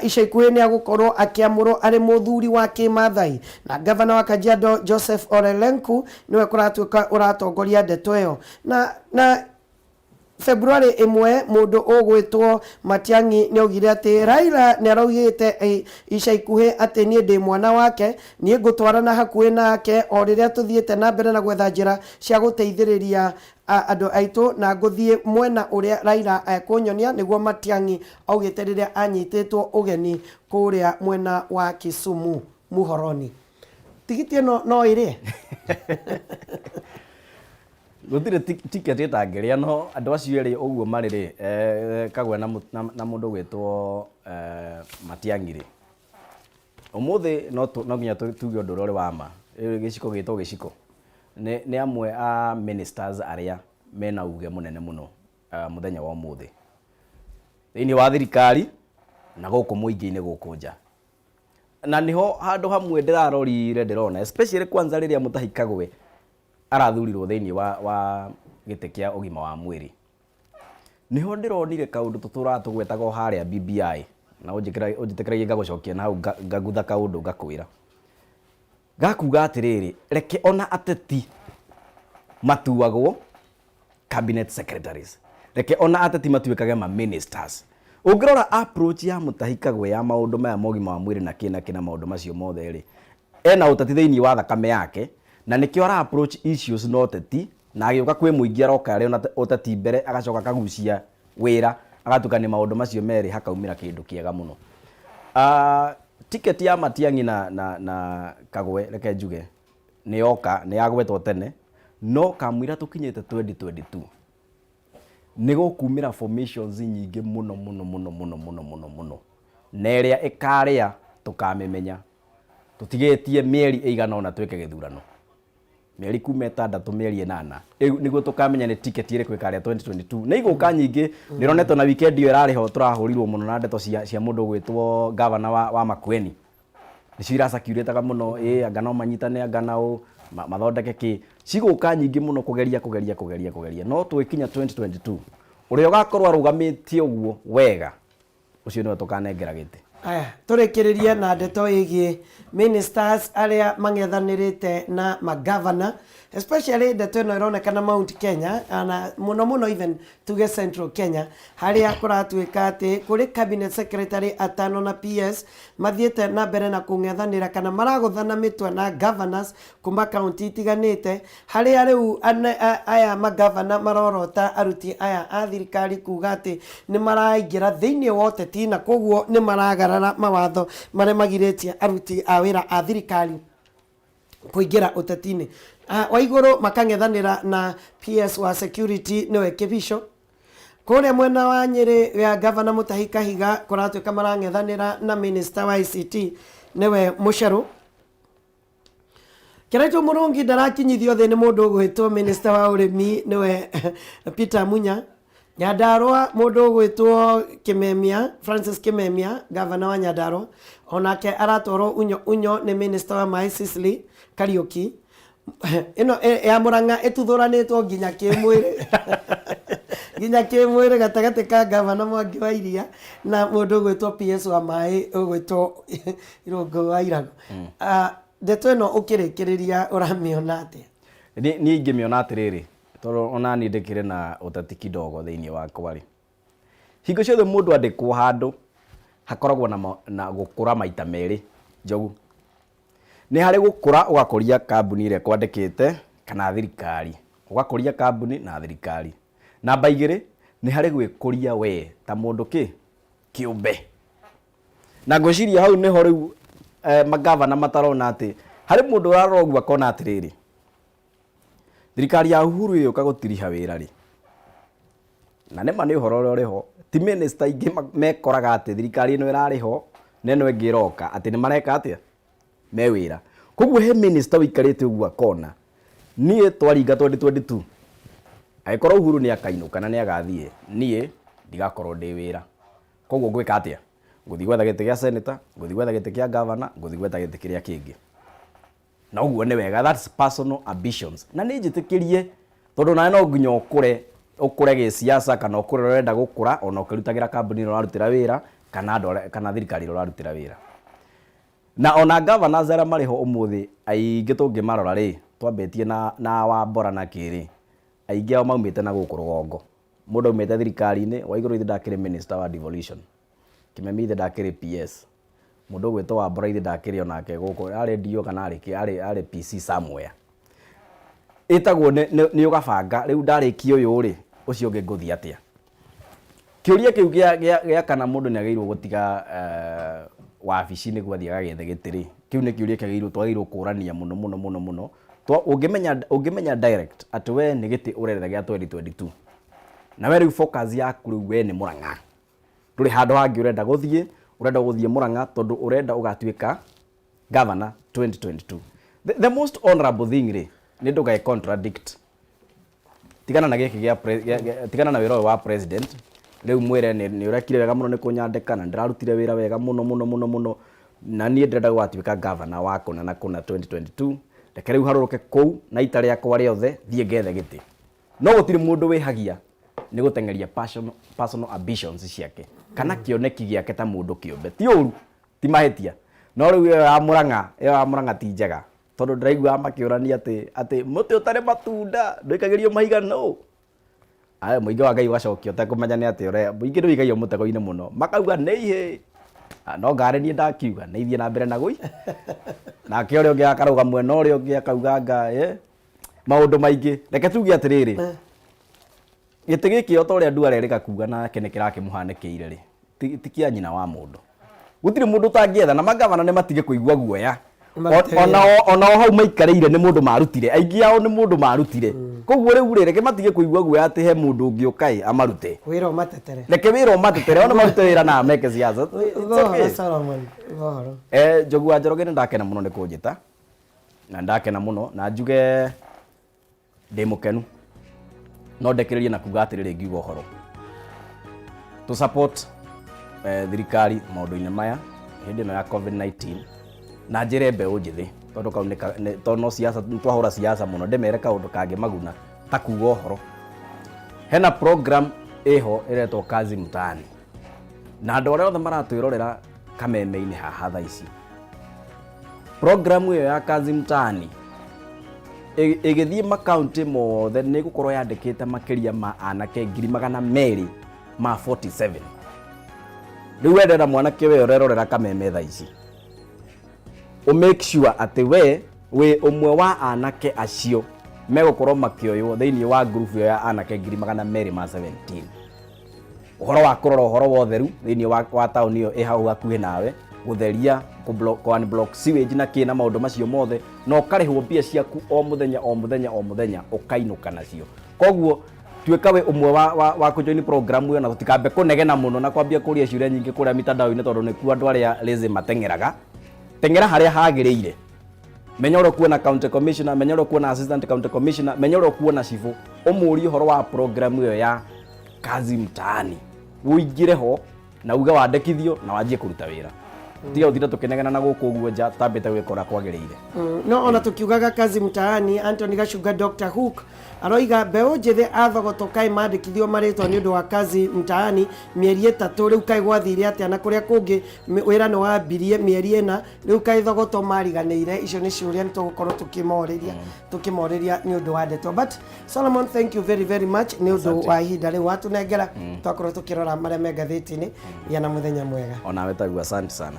ica ikuhĩ nĩ agũkorwo akĩamũrwo arĩ mũthuri wa kĩmathai na gavana wa Kajiado Joseph Ole Lenku nĩwe kũratuĩka ũratongoria ndeto ĩyo. Na February ĩmwe mũndũ ũgwĩtwo Matiang'i nĩ augire atĩ Raila nĩ araugĩte ica ikuhĩ atĩ niĩ ndĩ mwana wake, niĩ ngũtwarana hakuhĩ nake o rĩrĩa tũthiĩte na mbere na gwetha njĩra cia gũteithĩrĩria andũ aitũ na ngũthiĩ mwena ũrĩa Raila ekũnyonia, nĩguo Matiang'i augĩte rĩrĩa anyitĩtwo ũgeni kũrĩa mwena wa Kisumu Muhoroni. Tigiti ĩno no ĩrĩe? Gũtirĩ ticket ĩtangĩrĩa no andũ acio erĩ ũguo marĩ rĩ, Kagwe na mũndũ ũgwĩtwo Matiang'i rĩ, ũmũthĩ no nginya tuge ũndũ ũrĩa ũrĩ wa ma, gĩciko gĩtwo gĩciko. Nĩ amwe a ministers arĩa mena uge mũnene mũno mũthenya wa ũmũthĩ thĩinĩ wa thirikari na gũkũ mũingĩ-inĩ gũkũ nja. Na nĩho handũ hamwe ndĩrarorire ndĩrona especially kwanza rĩrĩa Mutahi Kagwe arathurirwo thĩinĩ wa gĩtĩ kĩa ũgima wa mwĩrĩ. Nĩho ndĩronire kaũndũ tũtũraga tũgwetaga o harĩa BBI na ũnjĩtĩkĩragie ngagũcokia na hau ngagutha kaũndũ ngakwĩra. Gakuga atĩrĩrĩ, reke ona ateti matuagwo cabinet secretaries. Reke ona ateti matuĩkage ma ministers. Ũngĩrora approach ya Mutahi Kagwe ya maũndũ maya ma ũgima wa mwĩrĩ na kĩ na kĩ na maũndũ macio mothe rĩ, ena ũteti thĩinĩ wa thakame yake na nĩkĩo ara approach issues na ũteti na agĩũka kwĩ mũingĩ aroka arĩ na ũteti mbere agacoka akagucia wĩra agatukania maũndũ macio merĩ hakaumĩra kĩndũ kĩega mũno. Ticket ya Matiang'i na, na, na Kagwe reke njuge nĩ yoka nĩ yagwetwo tene no kamũira tũkinyĩte 2022 nĩ gũkumĩra formations nyingĩ mũno mũno mũno mũno mũno mũno mũno na ĩrĩa ĩkarĩa tũkamĩmenya tũtigĩtie mĩeri ĩigana ũna twĩke gĩthurano mĩeri kuma ĩtandatũ mĩeri ĩnana rĩu nĩguo tũkamenya nĩ ticket ĩrĩkũ ĩkarĩa 2022 nĩ igũka nyingĩ nĩronetwo na weekend ĩyo ĩrarĩ ho tũrahũrirwo mũno na ndeto cia, cia mũndũ ũgwĩtwo gavana wa, wa Makueni nĩcio iracirculataga mũno ĩ anga no manyitane anga na ũ mathondeke kĩ cigũka nyingĩ mũno kũgeria kũgeria kũgeria kũgeria no tũgĩkinya 2022 ũrĩa ũgakorwo arũgamĩtie ũguo wega ũcio nĩwe tũkanengera gĩtĩ. Aya, tũrĩkĩrĩrie na ndeto ĩgiĩ ministers arĩa mang'ethanĩrĩte na magavana, especially ndeto ĩno ĩronekana Mount Kenya na mũno mũno even tuge Central Kenya, harĩa kũratuĩka atĩ kũrĩ cabinet secretary atano na PS mathiĩte na mbere na kũng'ethanĩra kana maragũthana mĩtwe na governors kuma kaunti itiganĩte, harĩa rĩu aya magavana marorota aruti aya a thirikari kuga atĩ nĩ maraingĩra thĩinĩ wa ũteti na koguo nĩ maragarara mawatho marĩa magirĩtie aruti a wĩra a thirikari kũingĩra ũteti-inĩ. Waigũrũ makang'ethanĩra na PS wa security nĩwe Kibicho. Kũrĩa mwena wa Nyĩrĩ ya gavana Mutahi Kahiga kũratuĩka marang'ethanĩra na minister wa ICT nĩwe Mũcerũ. Kĩraitũ Mũrũngi ndarakinyithio thĩ nĩ mũndũ ũgwĩtwo minister wa ũrĩmi nĩwe Peter Munya. Nyandarua mũndũ ũgwĩtwo Kimemia, Francis Kimemia, gavana wa Nyandarua, onake aratwarwo unyo unyo nĩ minister wa maĩ Cicely Kariuki. Ĩno ya Murang'a ĩtuthũranĩtwo nginya kĩmwĩrĩ nginya kĩmwĩrĩ gatagatĩ ka gavana Mwangi wa Iria na mũndũ ũgwĩtwo PS wa maĩ ũgwĩtwo Irũngũ wa Irago. Ndeto ĩno ũkĩrĩkĩrĩria ũramĩona atĩa? Niĩ ingĩmĩona atĩrĩrĩ, tondũ ona niĩ ndĩkĩrĩ na ũteti kidogo thĩinĩ wakwa rĩ, hingo ciothe mũndũ andĩkwo handũ hakoragwo na, na gũkũra maita merĩ. Njogu, nĩ harĩ gũkũra ũgakũria kambuni ĩrĩa ĩkwandĩkĩte kana thirikari, ũgakũria kambuni na thirikari. Namba igĩrĩ, nĩ harĩ gwĩkũria we ta mũndũ kĩ kĩũmbe. Na ngwĩciria hau nĩho rĩu magavana matarona atĩ harĩ mũndũ ũrarora ũguo akona atĩrĩrĩ, thirikari ya Uhuru ĩgĩũka gũtiriha wĩra rĩ, na nĩma nĩ ũhoro ũrĩa ũrĩ ho, ti minister aingĩ mekoraga atĩ thirikari ĩno ĩrarĩ ho na ĩno ĩngĩ ĩroka atĩ nĩ mareka atĩa, me wĩra. Koguo he minister ũikarĩte ũguo akona niĩ twaringa 2022 angĩkorwo Uhuru nĩ akainũka na nĩ agathiĩ, niĩ ndigakorwo ndĩ wĩra. Koguo ngwĩka atĩa? Ngũthiĩ gwetha gĩtĩ gĩa senator, ngũthiĩ gwetha gĩtĩ kĩa governor, ngũthiĩ gwetha gĩtĩ kĩrĩa kĩngĩ. Na ũguo nĩ wega, that's personal ambitions. Na nĩ njĩtĩkĩrie tondũ nawe no nginya ũkũre, ũkũre gĩsiasa kana ũkũre ũrĩa ũrenda gũkũra ona ũkĩrutagĩra kambuni ĩrĩa ũrarutĩra wĩra kana andũ arĩa, kana thirikari ĩrĩa ũrarutĩra wĩra. Na ona governors arĩa marĩ ho ũmũthĩ aingĩ tũngĩmarora rĩ, twambĩtie na, na Wambora na kĩ rĩ, aingĩ ao maumĩte na gũkũ rũgongo. Mũndũ aumĩte thirikari-inĩ, Waigũrũ ithe ndakĩrĩ minister wa devolution, Kĩmemi ithe ndakĩrĩ PS, mũndũ ũgwĩtwo Wambora ithe ndakĩrĩ onake gũkũ, arĩ DO kana arĩ kĩ, arĩ, arĩ PC somewhere. Ĩtagwo nĩ, nĩ, nĩ ũgabanga, rĩu ndarĩkia ũyũ rĩ, ũcio ũngĩ ngũthiĩ atĩa? Kĩũria kĩu gĩa, gĩa, gĩa kana mũndũ nĩ agĩrĩirwo gũtiga wabici nĩguo athiĩ agagethe gĩtĩ rĩ, kĩu nĩ kĩũria kĩagĩrĩirwo, twagĩrĩirwo kũrania mũno mũno mũno mũno. Ũngĩmenya, ũngĩmenya direct atĩ we nĩ gĩtĩ ũretha gĩa 2022, na we rĩu focus yaku rĩu we nĩ Mũrang'a, ndũrĩ handũ hangĩ ũrenda gũthiĩ, ũrenda gũthiĩ Mũrang'a tondũ ũrenda ũgatuĩka governor 2022. The most honorable thing rĩ, nĩ ndũgae contradict. Tigana na gĩkĩ gĩa tigana na wĩra ũyũ wa president, rĩu mwĩre nĩ ũrekire wega mũno nĩ kũnyandĩka na ndĩrarutire wĩra wega mũno mũno mũno mũno, na niĩ ndĩrenda gũgatuĩka governor wa kũna na kũna 2022, reke rĩu harũrũke kũu na ita rĩakwa rĩothe thiĩ ngethe gĩtĩ. No gũtirĩ mũndũ wĩhagia nĩ gũteng'eria personal ambitions ciake kana kĩoneki gĩake ta mũndũ kĩũmbe. Ti ũru, ti mahĩtia. No rĩu ĩyo ya Mũrang'a, ĩyo ya Mũrang'a ti njega. Tondũ ndĩraiguaga makĩũrania atĩ, atĩ mũtĩ ũtarĩ matunda ndũikagĩrio mahiga nũ? Aya mũingĩ wa Ngai ũgacokia ũtekũmenya nĩ atĩa ũre mũingĩ nĩ ũigagio mũtego-inĩ mũno makauga nĩ ihĩ. Ah, no ngarĩ niĩ ndakiuga nĩ ithiĩ na mbere na gũi nake ũrĩa ũngĩ akarũga mwena ũrĩa ũngĩ akauga anga eh, maũndũ maingĩ. Reke tuge atĩrĩrĩ, gĩtĩ gĩkĩ o ta ũrĩa Nduara erĩga kuga nake nĩ kĩrakĩmũhanĩkĩire rĩ, ti kĩa nyina wa mũndũ. Gũtirĩ mũndũ ũtangĩetha na mangavana nĩ matige kũigua guoya. Marute wĩra. Onao hau maikarĩire nĩ mũndũ marutire, aingĩ ao nĩ mũndũ marutire. Koguo rĩu rĩ, reke matige kũigua guoya atĩ he mũndũ ũngĩ ũka ĩ amarute. Wĩra ũmatetere. Reke wĩra ũmatetere, o nĩ marute wĩra na meke siasa. It's Uga ũhoro okay. Solomon, uga ũhoro. Njogu wa Njoroge nĩ ndakena mũno nĩ kũnjĩta na ndakena mũno na njuge ndĩ mũkenu no ndekĩrĩrie na kuga atĩrĩrĩ ngiuga ũhoro tũ support thirikari maũndũ-inĩ maya hĩndĩ ĩno ya COVID-19 na njĩre mbeũ njĩthĩ tondũ kau nĩ tondũ no siasa nĩ twahũra siasa mũno ndĩmere kaũndũ kangĩ maguna ta kuga ũhoro hena program ĩho ĩretwo Kazi Mtaani na andũ arĩa othe maratwĩrorera kameme-inĩ haha thaa ici Programu ĩyo ya Kazi Mtaani ĩgĩthiĩ makaunti mothe nĩ ĩgũkorwo yandĩkĩte makĩria ma anake 247,000. Rĩu we ndĩrenda mwanake we ũrerorera kameme thaa ici ũ make sure atĩ we wĩ ũmwe wa anake acio megũkorwo makĩoywo thĩinĩ wa ngurubu ĩyo ya anake 217,000. Ũhoro wa kũrora ũhoro wa ũtheru thĩinĩ wa taũni ĩyo ĩ hau hakuhĩ nawe, gũtheria, kũ unblock sewage na kĩ na maũndũ macio mothe, na ũkarĩhwo mbia ciaku o mũthenya o mũthenya o mũthenya ũkainũka nacio. Koguo tuĩka wĩ ũmwe wa kũ join program ĩyo na tũtikambe kũnegena mũno na kwambia kũria ciũria nyingĩ kũrĩa mitandao-inĩ tondũ nĩkuo andũ arĩa lazy mateng'eraga. Teng'era harĩa hagĩrĩire. Menya ũrĩa ũkuona county commissioner, menya ũrĩa ũkuona assistant county commissioner, menya ũrĩa ũkuona cibũ, ũmũrie ũhoro wa program ĩyo ya Kazi Mtaani, ũingĩre ho na uge wandĩkithio na wanjie kũruta wĩra. Tiga gũtinda tũkĩnegena na gũkũ ũguo nja tũtambĩte gwĩka ũrĩa kwagĩrĩire. No ona tũkiugaga Kazi Mtaani, Anthony Gacunga Dr. Hook aroiga mbeũ njĩthĩ a Thogoto kaĩ mandĩkithio marĩtwa nĩ ũndũ wa Kazi Mtaani mĩeri 3 rĩu kaĩ gwathire atĩa na kũrĩa kũngĩ wĩra nĩ wambirie mĩeri 4 rĩu kaĩ Thogoto mariganĩire. Icio nĩ ciũria nĩ tũgũkorwo tũkĩmorĩria nĩ ũndũ wa ndeto. But Solomon, thank you very very much nĩ ũndũ wa ihinda rĩu watũnengera twakorwo tũkĩrora marĩa me ngathĩti-inĩ. Gĩa na mũthenya mwega. Onawe taguo, asante sana.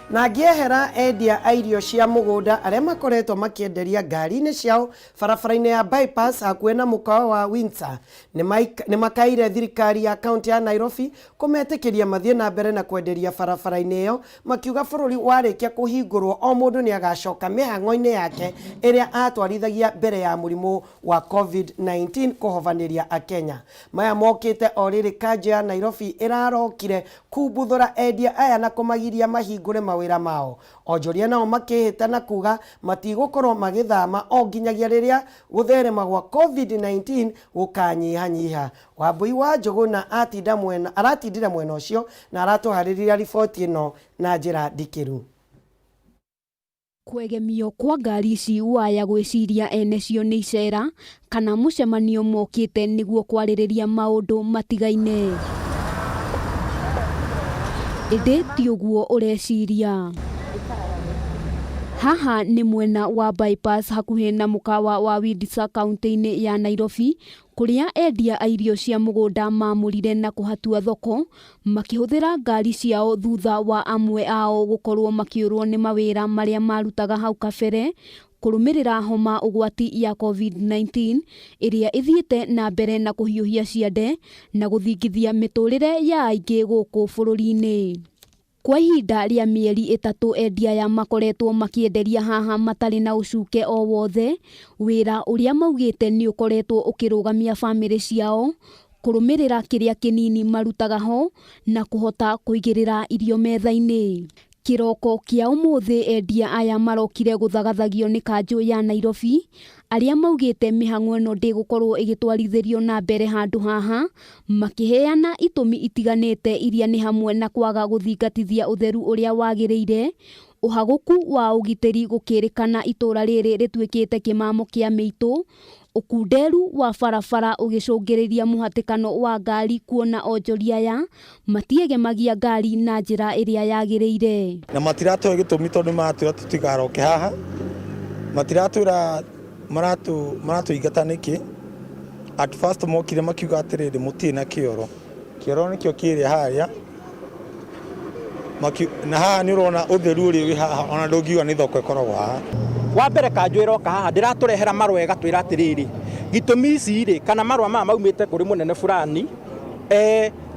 Na ngĩehera endia a irio cia mũgũnda arĩa makoretwo makĩenderia ngari-inĩ ciao barabara-inĩ ya bypass hakuhĩ na mũkawa wa Windsor nĩ makaire thirikari ya kaunti ya Nairobi kũmetĩkĩria mathiĩ na mbere na kwenderia barabara-inĩ ĩyo, makiuga bũrũri warĩkia kũhingũrwo o mũndũ nĩ agacoka mĩhang'o-inĩ yake ĩrĩa atwarithagia mbere ya mũrimũ wa COVID-19 kũhobanĩria Akenya. Maya mokĩte o rĩrĩ kanjũ ya Nairobi ĩrarokire kumbuthũra endia aya na kũmagiria mahingũre mawĩra mao. Onjoria nao makĩhĩta na kuga matigũkorwo magĩthama o nginyagia rĩrĩa gũtherema gwa COVID-19 gũkanyihanyiha. Wambui wa Njũgũna atinda mwena, aratindire mwena ũcio na aratũharĩrĩria riboti ĩno na njĩra ndikĩru. Kwegemio kwa ngari ici waya gwĩciria ene cio nĩ icera kana mũcemanio mokĩte nĩguo kwarĩrĩria maũndũ matigaine. Ĩndĩ ti ũguo ũreciria. Haha nĩ mwena wa bypass hakuhĩ na mũkawa wa Windsor kaunti-inĩ ya Nairobi kũrĩa endia a irio cia mũgũnda mamũrire na kũhatua thoko makĩhũthĩra ngari ciao thutha wa amwe ao gũkorwo makĩũrwo nĩ mawĩra marĩa marutaga hau kabere kũrũmĩrĩra homa ũgwati ya COVID-19 ĩrĩa ĩthiĩte na mbere na kũhiũhia ciande na gũthingithia mĩtũrĩre ya aingĩ gũkũ bũrũri-inĩ. Kwa ihinda rĩa mĩeri 3 endia aya makoretwo makĩenderia haha matarĩ na ũcuke o wothe, wĩra ũrĩa maugĩte nĩ ũkoretwo ũkĩrũgamia bamĩrĩ ciao, kũrũmĩrĩra kĩrĩa kĩnini marutaga ho na kũhota kũigĩrĩra irio metha-inĩ. Kĩroko kĩa ũmũthĩ endia aya marokire gũthagathagio nĩ kanjũ ya Nairobi, arĩa maugĩte mĩhang'o ĩno ndĩgũkorwo ĩgĩtwarithĩrio na mbere handũ haha, makĩheana itũmi itiganĩte iria nĩ hamwe na kwaga gũthingatithia ũtheru ũrĩa wagĩrĩire, ũhagũku wa ũgitĩri gũkĩrĩkana itũra rĩrĩ rĩtuĩkĩte kĩmamo kĩa mĩitũ, ũkunderu wa barabara ũgĩcũngĩrĩria mũhatĩkano wa ngari kuona onjoria aya matiegemagia ngari na njĩra ĩrĩa yagĩrĩire. Na matiratũhe gĩtũmi tondũ nĩmaratwĩra tũtigaroke haha, matiratwĩra maratũingata nĩkĩ, At first mokire makiuga atĩrĩrĩ, mũtirĩ na kĩoro, kĩoro nĩkĩo kĩrĩa harĩa. Na haha nĩ ũrona ũtheru ũrĩa wĩ haha, ona ndũngiuga nĩ thoko ĩkoragwo haha. Wa mbere kanjũ ĩroka haha ndĩratũrehera marũa ĩgatwĩra atĩrĩrĩ, gĩtũmi ici rĩ, kana marũa maya maumĩte kũrĩ mũnene fulani,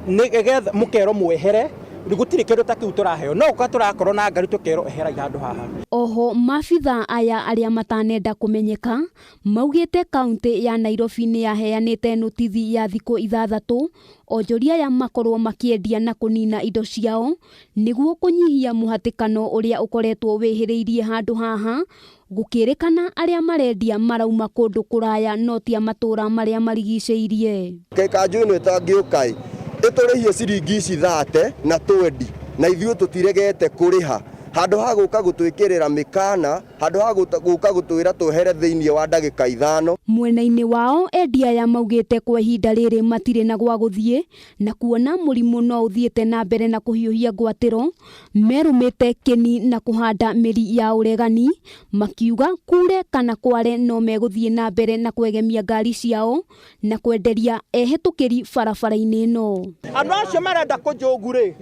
nĩgetha mũkerwo mwehere. Gũtirĩ kĩndũ ta kĩu tũraheo, no gũka tũrakorwo na ngari tũkerwo eherai handũ haha. Oho maabithaa aya arĩa matanenda kũmenyeka maugĩte kauntĩ ya Nairobi nĩ yaheanĩte notithi ya thikũ 6 onjoria aya makorwo makĩendia na kũnina indo ciao nĩguo kũnyihia mũhatĩkano ũrĩa ũkoretwo wĩhĩrĩirie handũ haha, gũkĩrĩkana arĩa marendia marauma kũndũ kũraya no ti a matũũra marĩa marigicĩirie. Kanjũ ĩno ĩtangĩũka ĩ ĩtũrĩhie ciringi ici 30 na 20, na ithuĩ tũtiregete kũrĩha. Handũ ha gũka gũtwĩkĩrĩra mĩkana, handũ ha gũka gũtwĩra twehere thĩinĩ wa ndagĩka 5. Mwena-inĩ wao endia aya maugĩte kwa ihinda rĩrĩ matirĩ na gwa gũthiĩ, na kuona mũrimũ no ũthiĩte na mbere na kũhiũhia ngwatĩro, merũmĩte kĩni na kũhanda mĩri ya ũregani, makiuga kure kana kware no megũthiĩ na mbere na kwegemia ngari ciao na kwenderia ehĩtũkĩri barabara-inĩ ĩno. Andũ acio marenda kũnjũngu rĩ,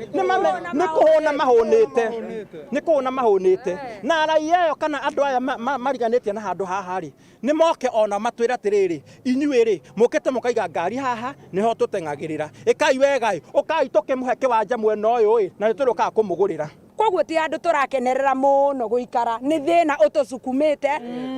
nĩ kũhũna mahũnĩte, nĩ kũhũna mahũnĩte. Na raia ĩyo kana andũ aya mariganĩtie na handũ haha rĩ, nĩ moke ona matwĩre atĩrĩrĩ, inyuĩ rĩ, mũkĩte mũkaiga ngari haha, nĩho tũteng'agĩrĩra. Ĩkai wega ĩ, ũkai tũkĩmũhe kĩwanja mwena ũyũ ĩ, na nĩtũrĩũkaga kũmũgũrĩra. Koguo ti andũ tũrakenerera mũno gũikara, nĩ thĩna ũtũcukumĩte,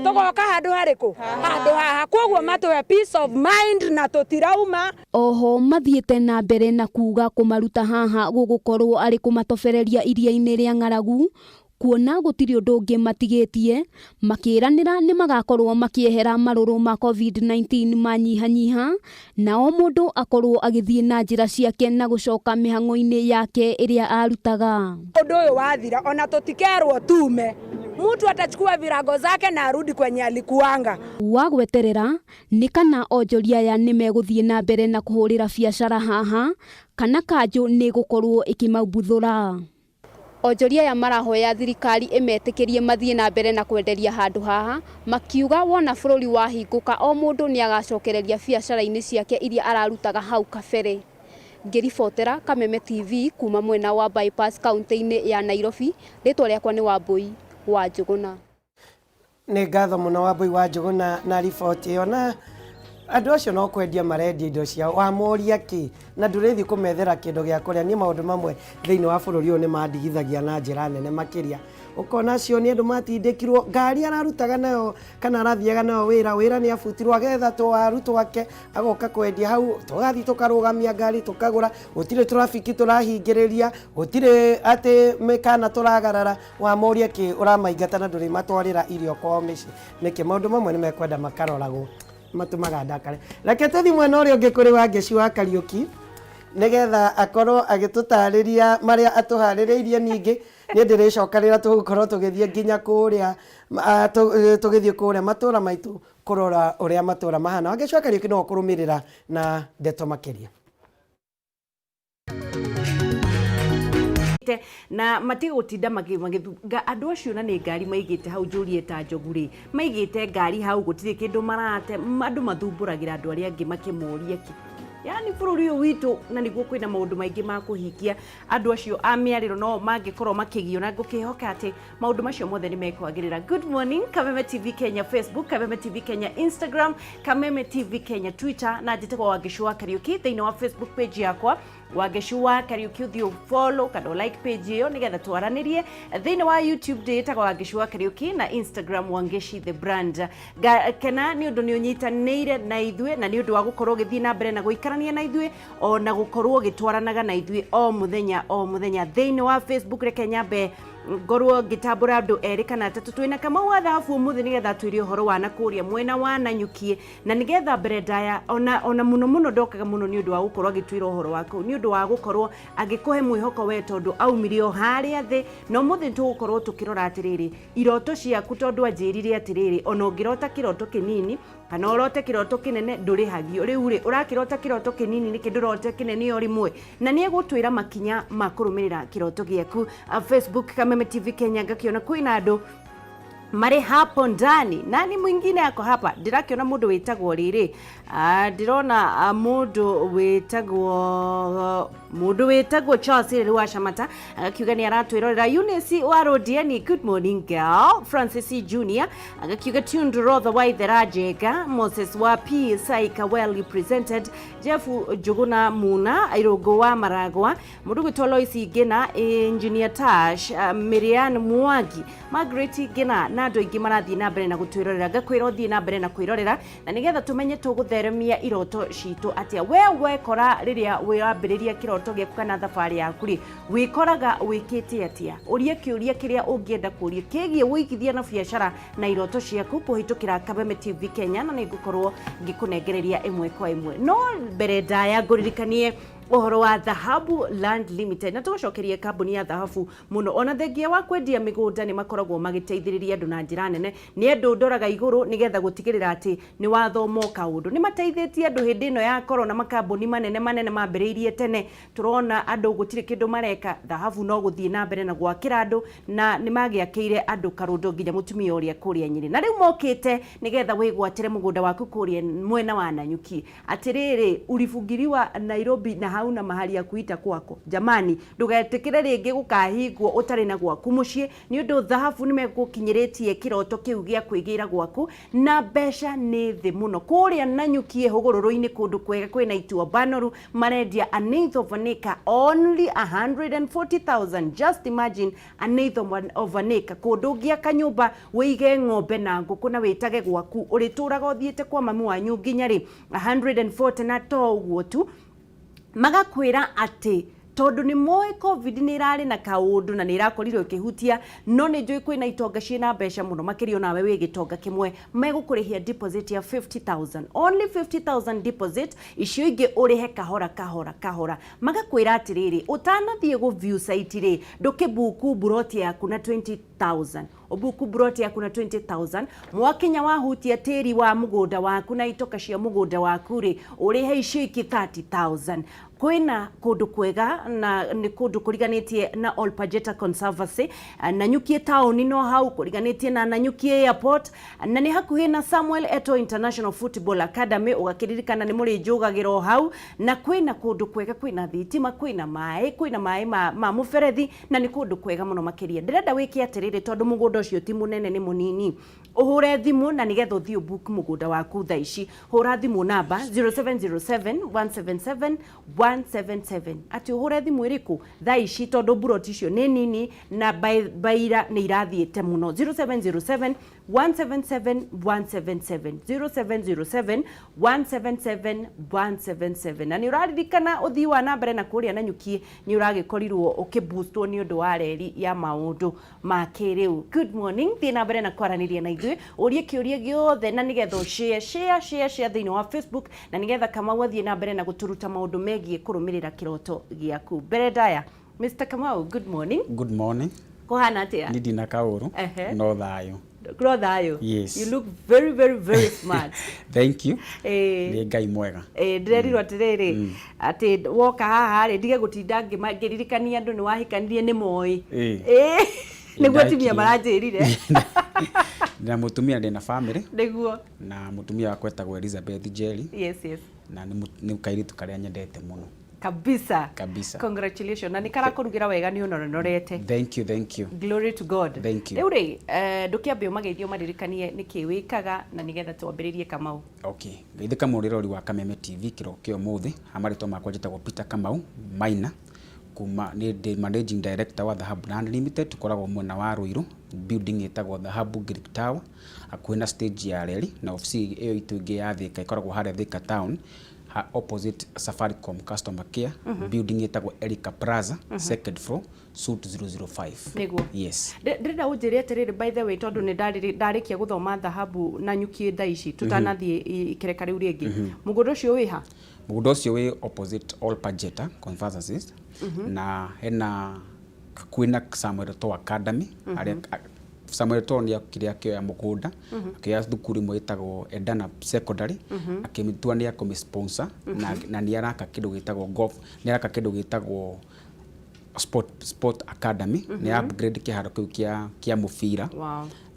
tũgoka handũ harĩkũ? Handũ haha. Koguo matũhe peace of mind na tũtirauma. Oho mathiĩte na mbere na kuga kũmaruta haha gũgũkorwo arĩ kũmatobereria iria-inĩ rĩa ng'aragu, kuona gũtirĩ ũndũ ũngĩ matigĩtie, makĩranĩra nĩ magakorwo makĩehera marũrũ ma COVID-19 manyihanyiha, na o mũndũ akorwo agĩthiĩ na njĩra ciake na gũcoka mĩhang'o-inĩ yake ĩrĩa arutaga. Ũndũ ũyũ wathira ona tũtikerwo tume, mtu atachukua virago zake na arudi kwenye alikuanga. Wa gweterera nĩ kana onjoria aya nĩ megũthiĩ na mbere na kũhũrĩra biacara haha, kana kanjũ nĩ gũkorwo ĩkĩmabuthũra. Onjoria aya marahoya thirikari ĩmetĩkĩrie mathiĩ na mbere na kwenderia handũ haha, makiuga wona bũrũri wahingũka o mũndũ nĩ agacokereria biacara-inĩ ciake iria ararutaga hau kabere. Ngĩribotera Kameme TV kuma mwena wa Bypass kaunti-inĩ ya Nairobi, rĩtwa rĩakwa nĩ Wambui wa Njũgũna. Nĩ ngatho mũno Wambui wa Njũgũna na riboti ĩyo. Na andũ acio no kwendia marendia indo ciao, wamoria kĩ na ndũrĩthiĩ kũmethera kĩndũ gĩa kũrĩa. Niĩ maũndũ mamwe thĩinĩ wa bũrũri ũyũ nĩ mandigithagia na njĩra nene makĩria. Ũkona acio nĩ andũ matindĩkirwo, ngari ararutaga nayo kana arathiaga nayo wĩra, wĩra nĩ abutirwo agetha tũwaru twake agoka kwendia hau, tũgathiĩ tũkarũgamia ngari tũkagũra, gũtirĩ trafiki tũrahingĩrĩria, gũtirĩ atĩ mĩkana tũragarara. Wamoria kĩ ũramaingata na ndũrĩmatwarĩra irio kwao mĩciĩ nĩkĩ? Maũndũ mamwe nĩ mekwenda makaroragwo, matũmaga ndakare. Reke tũthiĩ mwena ũrĩa ũngĩ kũrĩ Wangeci wa Kariũki nĩgetha akorwo agĩtũtarĩria marĩa atũharĩrĩirie. Ningĩ niĩ ndĩrĩcoka rĩrĩa tũgũkorwo tũgĩthiĩ nginya kũrĩa, tũgĩthiĩ kũrĩa matũra maitũ kũrora ũrĩa matũra mahana. Wangeci wa Kariũki no ũkũrũmĩrĩra na ndeto makĩria. Na matigũtinda magĩthunga andũ acio, na nĩ ngari maigĩte hau, njũrie ta njogu rĩ, maigĩte ngari hau gũtirĩ kĩndũ marate. Andũ mathumbũragĩra andũ arĩa angĩ makĩmoria kĩ, yani bũrũri ũyũ witũ, na nĩguo kwĩna maũndũ maingĩ ma kũhingia. Andũ acio a mĩarĩro no mangĩkorwo makĩgio, na ngũkĩhoka atĩ maũndũ macio mothe nĩ mekwagĩrĩra. Good morning. Kameme TV Kenya Facebook, Kameme TV Kenya Instagram, Kameme TV Kenya Twitter, na njĩtagwo Wangeci wa Kariũki. Thĩinĩ wa Facebook page yakwa Wangeci wa Kariũki, ũthiĩ follow kana like page ĩyo nĩgetha twaranĩrie. Thĩinĩ wa YouTube ndĩĩtagwo Wangeci wa Kariũki, na Instagram Wangeci the brand. Kena nĩ ũndũ nĩ ũnyitanĩire na ithuĩ, na nĩ ũndũ wa gũkorwo ũgĩthiĩ na mbere na gũikarania na ithuĩ, ona gũkorwo ũgĩtwaranaga na ithuĩ o mũthenya o mũthenya thĩinĩ wa Facebook. Reke nyambe ngorwo ngĩtambũra andũ erĩ kana atatũ. Twĩna Kamau wa Thahabu ũmũthĩ nĩgetha atwĩre ũhoro wa nakũrĩa mwena wa Nanyuki, na nĩgetha mbere ndaya ona mũno mũno ndokaga mũno nĩ ũndũ wa gũkorwo agĩtwĩra ũhoro wa kũu, nĩ ũndũ wa gũkorwo agĩkũhe mwĩhoko we, tondũ aumire o harĩa thĩ. Na ũmũthĩ tũgũkorwo tũkĩrora atĩrĩrĩ, iroto ciaku, tondũ anjĩrire atĩrĩrĩ, ona ũngĩrota kĩroto kĩnini kana ũrote kĩroto kĩnene ndũrĩhagio. Rĩu rĩ, ũrakĩrota kĩroto kĩnini nĩkĩ ndũrote kĩnene o rĩmwe? Na nĩ egũtwĩra makinya ma kũrũmĩrĩra kĩroto gĩaku. Facebook Kameme TV Kenya, ngakĩona kwĩna andũ Marĩ hapo ndani. Nani mwingine ako hapa? Ndĩrakĩona mũndũ wĩtagwo rĩrĩ, ndĩrona mũndũ wĩtagwo Charles Ireri wa Shamata, agakiuga nĩ aratwĩrorera. Eunice wa Rodiani, good morning girl. Francis Junior agakiuga tuned. Rotha wa Ithera Njega, Moses wa P Saika, well represented. Jeff Njuguna, Muna Irũngũ wa Maragwa, mũndũ gwĩtwo Lois Ngina, Engineer Tash, Mirian Mwangi, Margaret Ngina na andũ aingĩ marathiĩ na mbere na gũtwĩrorera. Ngakwĩra ũthiĩ na mbere na kwĩrorera na nĩgetha tũmenye tũgũtheremia iroto citũ atĩa. We wekora rĩrĩa wambĩrĩria kĩroto gĩaku kana thabarĩ yaku rĩ, wĩkoraga wĩkĩte atĩa? Ũrie kĩũria kĩrĩa ũngĩenda kũria kĩgiĩ wũigithia na biacara na iroto ciaku kũhĩtũkĩra Kabeme TV Kenya, na nĩ ngũkorwo ngĩkũnengereria ĩmwe kwa ĩmwe. No mbere ndaya, ngũririkanie ũhoro wa Dhahabu Land Limited, na tũgacokeria kambuni ya Dhahabu mũno. Ona thengia wa kwendia mĩgũnda, nĩ makoragwo magĩteithĩrĩria andũ na njĩra nene. Nĩ andũ ndoraga igũrũ nĩgetha gũtigĩrĩra atĩ nĩ wathoma o kaũndũ. Nĩ mateithĩtie andũ hĩndĩ ĩno ya corona. Makambuni manene manene mambĩrĩirie tene, tũrona andũ gũtirĩ kĩndũ mareka, Dhahabu no gũthiĩ na mbere na gwakĩra andũ, na nĩ magĩakĩire andũ karũndo nginya mũtumia ũrĩa kũrĩa Nyĩrĩ. Na rĩu mokĩte nĩgetha wĩgwatĩre mũgũnda waku kũrĩa mwena wa Nanyuki. Atĩrĩrĩ, ulifungiliwa Nairobi na hauna mahali ya kuita kwako. Jamani, ndũgetĩkĩre rĩngĩ gũkahingwo ũtarĩ na gwaku mũciĩ, nĩ ũndũ Dhahabu nĩ megũkinyĩrĩtie kĩroto kĩu gĩa kwĩgĩra gwaku na mbeca nĩ thĩ mũno. Kũrĩa Nanyuki hũgũrũrũ-inĩ, kũndũ kwega kwĩna ituamba noru, marendia an eighth of an acre only 140,000. Just imagine, an eighth of an acre, kũndũ ũngĩaka nyũmba, wĩige ng'ombe na ngũkũ na wĩtage gwaku, ũrĩtũraga ũthiĩte kwa mami wanyu nginya rĩ. 140. Na to ũguo tu, magakwĩra atĩ tondũ nĩ moĩ COVID nĩ ĩrarĩ na kaũndũ na nĩ ĩrakorirwo ĩkĩhutia, no nĩ njũĩ kwĩna itonga ciĩna mbeca mũno makĩria, onawe wĩ gĩtonga kĩmwe, megũkũrĩhia deposit ya 50,000, only 50,000 deposit, icio ingĩ ũrĩhe kahora kahora kahora. Magakwĩra atĩrĩrĩ, ũtanathiĩ gũ view site rĩ, ndũkĩbuku buroti yaku na 20,000, ũbuku buroti yaku na 20,000. Mwakinya wahutia tĩri wa mũgũnda waku na itoka cia mũgũnda waku rĩ, ũrĩhe icio ingĩ 30,000. Kwĩna kũndũ kwega na nĩ kũndũ kũriganĩtie na Olpajeta Conservancy, Nanyuki taũni, no hau kũriganĩtie na Nanyuki Airport, na nĩ hakuhĩ na Samuel Eto'o International Football Academy. Ũgakĩririkana nĩ mũrĩnjũgagĩra o hau. Na kwĩna kũndũ kwega, kwĩna thitima, kwĩna maĩ ma mũberethi, na nĩ kũndũ kwega mũno makĩria. Ndĩrenda wĩke atĩrĩrĩ, tondũ mũgũnda ũcio ti mũnene, nĩ mũnini, ũhũre thimũ na nĩgetha ũthiĩ ũbook mũgũnda waku thaa ici. Hũra thimũ namba 0707 177 177. Atĩ ũhũre thimũ ĩrĩkũ thaa ici? Tondũ mburoti icio nĩ nini na baira nĩ irathiĩte mũno. 0707 177 177, 0707 177 177. Na nĩ ũraririkana ũthii wa na mbere na kũrĩa Nanyuki nĩ ũragĩkorirwo ũkĩboostwo nĩ ũndũ wa reri ya maũndũ ma kĩrĩu. Good morning. Thiĩ na mbere na kwaranĩria na ithuĩ, ũrie kĩũria gĩothe na nĩgetha ũshare, share, share, share thĩinĩ wa Facebook, na nĩgetha Kamau athiĩ na mbere na gũtũruta maũndũ megiĩ kũrũmĩrĩra kĩroto gĩaku. Mbere ndaya, Mr. Kamau, good morning. Good morning. Kũhana atĩa? Ni ndina kaũru. No thayũ. No thayũ. Yes. You look very very very smart. Thank you. Nĩ Ngai mwega. Ndĩrerirwo atĩrĩrĩ, atĩ woka haha rĩ, ndige gũtinda ngĩririkania andũ nĩ wahikanirie, nĩ moĩ. Nĩguo atumia maranjĩrire. Na mũtumia, ndĩna family. Na mũtumia wakwa etagwo Elizabeth Njeri. Na nĩ kairĩtu karĩa nyendete mũno. Kabisa. Kabisa. Congratulations, na nĩ karakũrugĩra wega, nĩ ũnononorete. Thank you, thank you. Glory to God. Thank you. Rĩu rĩ, ndũkĩambe ũmageithie, ũmaririkanie nĩkĩ wĩkaga na nĩgetha twambĩrĩrie, Kamau. Okay. Geithĩka mũrĩrori wa Kameme TV kĩroko kĩa ũmũthĩ. Ha marĩtwa makwa njĩtagwo Peter Kamau Maina, kuma nĩ ndĩ managing director wa Dhahabu Land Limited. Tũkoragwo mwena wa Ruiru, building ĩtagwo Dhahabu Greek Tower, hakuhĩ na stage ya reri, na obici ĩyo itũ ĩngĩ ya Thika ĩkoragwo harĩa Thika town, opposite Safaricom customer care, building ĩtagwo Erica Plaza, second floor, suite 005. Yes. Ndĩrenda ũnjĩre atĩrĩrĩ, by the way, tondũ nĩ ndarĩkia gũthoma Dhahabu na Nyuki thaa ici, tũtanathiĩ ikereka rĩu rĩngĩ, mũgũnda ũcio wĩ ha? Mũgũnda ũcio wĩ opposite All Pajeta Conservancies, na hena kwĩna Samuel Eto'o Academy, harĩa Samuel Eto'o nĩ okire akĩoya mũgũnda, akĩoya thukuru ĩmwe ĩtagwo Edana Secondary, akĩmĩtua nĩ akũmĩ sponsor, na nĩ araka kĩndũ gĩtagwo golf, nĩ araka kĩndũ gĩtagwo Sport Academy nĩ upgrade kĩharo kĩu kĩa mũbira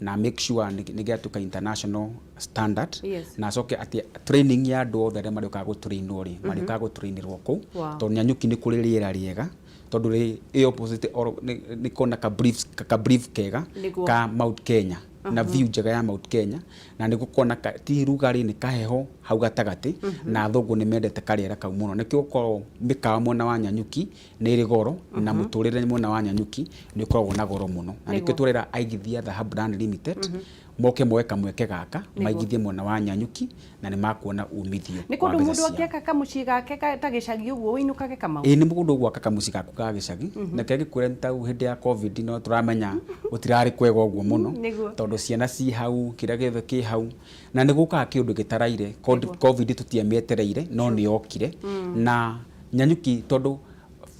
na make sure nĩ gĩatuĩka international standard. Na acoke atĩ training ya andũ othe arĩa marĩũkaga gũtrainwo rĩ, marĩũkaga gũtrainĩrwo kũu. Tondũ Nanyuki nĩ kũrĩ rĩera rĩega, tondũ rĩ ĩ opposite nĩ kona ka brief kega ka Mount Kenya na view njega ya Mount Kenya, na nĩ gũkorwo na ti rugarĩ, nĩ kaheho hau gatagatĩ, na athũngũ nĩ mendete karĩera kau mũno. Nĩkĩo gũkoragwo mĩkawa mwena wa Nanyuki nĩ ĩrĩ goro, na mũtũrĩre mwena wa Nanyuki nĩ ũkoragwo na goro mũno, na nĩkĩo tũrera aigithia Dhahabu Land Limited moke moe kamweke gaka maigithie mwena wa Nanyuki, na nĩ makuona umithio Nĩ wa kũndũ mbeca mũndũ ciao. angĩaka kamũciĩ gake ta gĩcagi ũguo ũinũkage, Kamau? Ĩĩ, nĩ mũndũ ũgwaka kamũciĩ gaku ga gĩcagi. Reke ngĩkwĩre, nĩ ta hĩndĩ ya COVID, no tũramenya gũtirarĩ kwega ũguo mũno, tondũ ciana ci hau, kĩrĩa gĩothe kĩ hau, na nĩ gũkaga kĩũndũ gĩtaraire. COVID tũtiamĩetereire, no nĩ yokire. Na Nanyuki, tondũ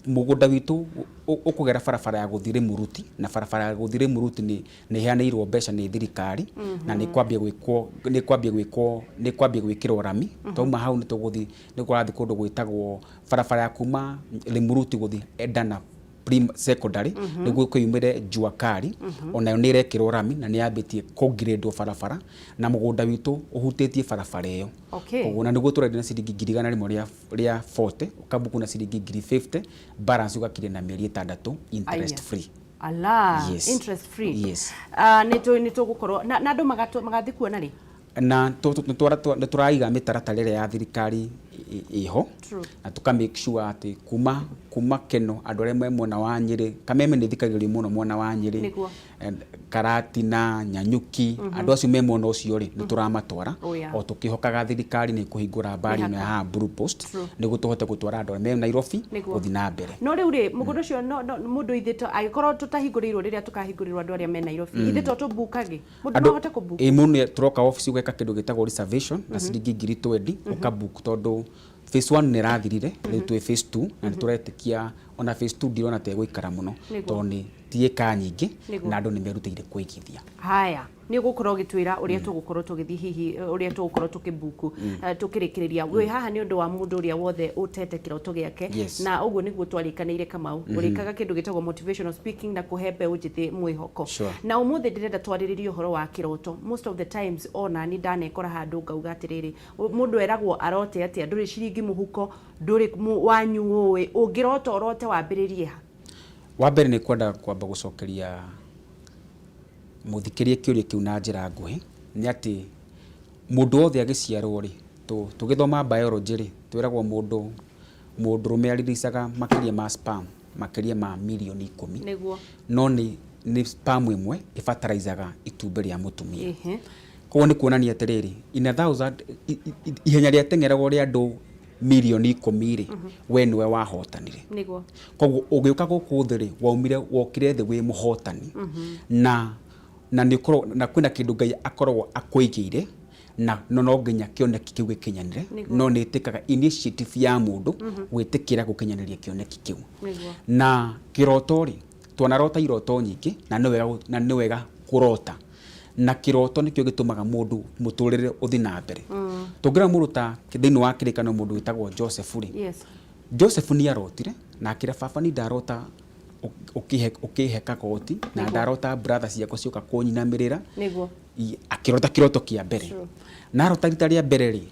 mũgũnda witũ ũkũgera barabara ya gũthiĩ Rĩmuruti, na barabara ya gũthiĩ Rĩmuruti nĩ ĩheanĩirwo mbeca nĩ thirikari, na nĩ kwambia gwĩkwo, nĩ kwambia gwĩkwo, nĩ kwambia gwĩkĩrwo rami. Twauma hau nĩ tũgũthiĩ, nĩ kũrathiĩ kũndũ gwĩtagwo barabara ya kuma Rĩmuruti gũthiĩ Edana Secondary, nĩguo kwĩyumĩre Jua Kali, onayo nĩ ĩrekĩrwo rami na nĩ yambĩtie kũngirĩndwo barabara, na mũgũnda witũ ũhutĩtie barabara ĩyo. Koguo na nĩguo tũrendia na ciringi 100,000 rĩa 40, ũkabuku na ciringi 50,000, balance ũgakiria na mĩeri 6 interest free. Ala. Yes. Interest free. Yes. Ah, nĩ tũgũkorwo na andũ magathiĩ kuona rĩ? Na nĩ tũraiga mĩtaratara ĩrĩa ya thirikari ĩho, na tũka make sure atĩ kuma Keno, andũ arĩa me mwena wa Nyĩrĩ, Kameme nĩ ĩthikagĩrĩrio mũno mwena wa Nyĩrĩ, Karatina, Nanyuki, andũ acio me mwena ũcio rĩ, nĩ tũramatwara, o tũkĩhokaga thirikari nĩ ĩkũhingũra mbari ĩno ya haha Blue Post, nĩguo tũhote gũtwara andũ arĩa me Nairobi gũthiĩ na mbere. No rĩu rĩ, mũgũnda ũcio no mũndũ ithe to angĩkorwo tũtahingũrĩirwo, rĩrĩa tũkahingũrĩrwo andũ arĩa me Nairobi, ithe to tũmbukage mũndũ no ahote kũbuka? Ĩ, mũndũ tũroka obici ũgeka kĩndũ gĩtagwo reservation na ciringi 20,000 ũkabook, tondũ phase 1 nĩ ĩrathirire, rĩu twĩ phase 2, na nĩ tũretĩkia ona phase 2 ndirona ta ĩgũikara mũno, tondũ nĩ ti ĩka nyingĩ, na andũ nĩ merutĩire kũigithia. Haya, nĩ ũgũkorwo ũgĩtwĩra ũrĩa tũgũkorwo tũgĩthiĩ, hihi ũrĩa tũgũkorwo tũkĩbuku. Tũkĩrĩkĩrĩria, wĩ haha nĩ ũndũ wa mũndũ ũrĩa wothe ũtete kĩroto gĩake, na ũguo nĩguo twarĩkanĩire, Kamau, ũrĩkaga kĩndũ gĩtagwo motivational speaking na kũhe mbeũ njĩthĩ mwĩhoko. Na ũmũthĩ ndĩrenda twarĩrĩrie ũhoro wa kĩroto. Most of the times ona ni ndanekora handũ ngauga atĩrĩrĩ, mũndũ eragwo arote atĩa? Ndũrĩ ciringi mũhuko, ndũrĩ wanyu, ũĩ ũngĩrota ũrote wambĩrĩrie ha? Wa mbere nĩ kwenda kwamba gũcokeria mũthikĩria kĩũria kĩu na njĩra nguhĩ, nĩ atĩ mũndũ wothe agĩciarwo rĩ, tũgĩthoma biology rĩ, twĩragwo mũndũ mũndũrũme ariricaga makĩria ma sperm makĩria ma mirioni 10. No nĩ sperm ĩmwe ĩbataraizaga itumbĩ rĩa mũtumia. Koguo nĩ kuonania atĩrĩrĩ, in a thousand ihenya rĩateng'eragwo rĩa andũ mirioni 10 rĩ, we nĩwe wahotanire. Koguo ũgĩũka gũkũ thĩ rĩ, waumire wokire thĩ wĩ mũhotani, na nĩ ũkoragwo na kwĩna kĩndũ Ngai akoragwo akũigĩire, na no nginya kĩoneki kĩu gĩkinyanĩre. No nĩ ĩtĩkaga initiative ya mũndũ gwĩtĩkĩra gũkinyanĩria kĩoneki kĩu. Na kĩroto rĩ, twanarota iroto nyingĩ, na nĩ wega kũrota, na kĩroto nĩkĩo gĩtũmaga mũndũ mũtũrĩre ũthiĩ na mbere. Tũngĩrora mũndũ ta thĩinĩ wa kĩrĩkanĩro, mũndũ wĩtagwo Joseph rĩ, Joseph nĩ arotire na akĩra baba, ni ndarota ũkĩhe kagoti, na ndarota brother ciakwa cioka kũnyinamĩrĩra. Akĩrota kĩroto kĩa mbere, na arota rita rĩa mbere rĩ,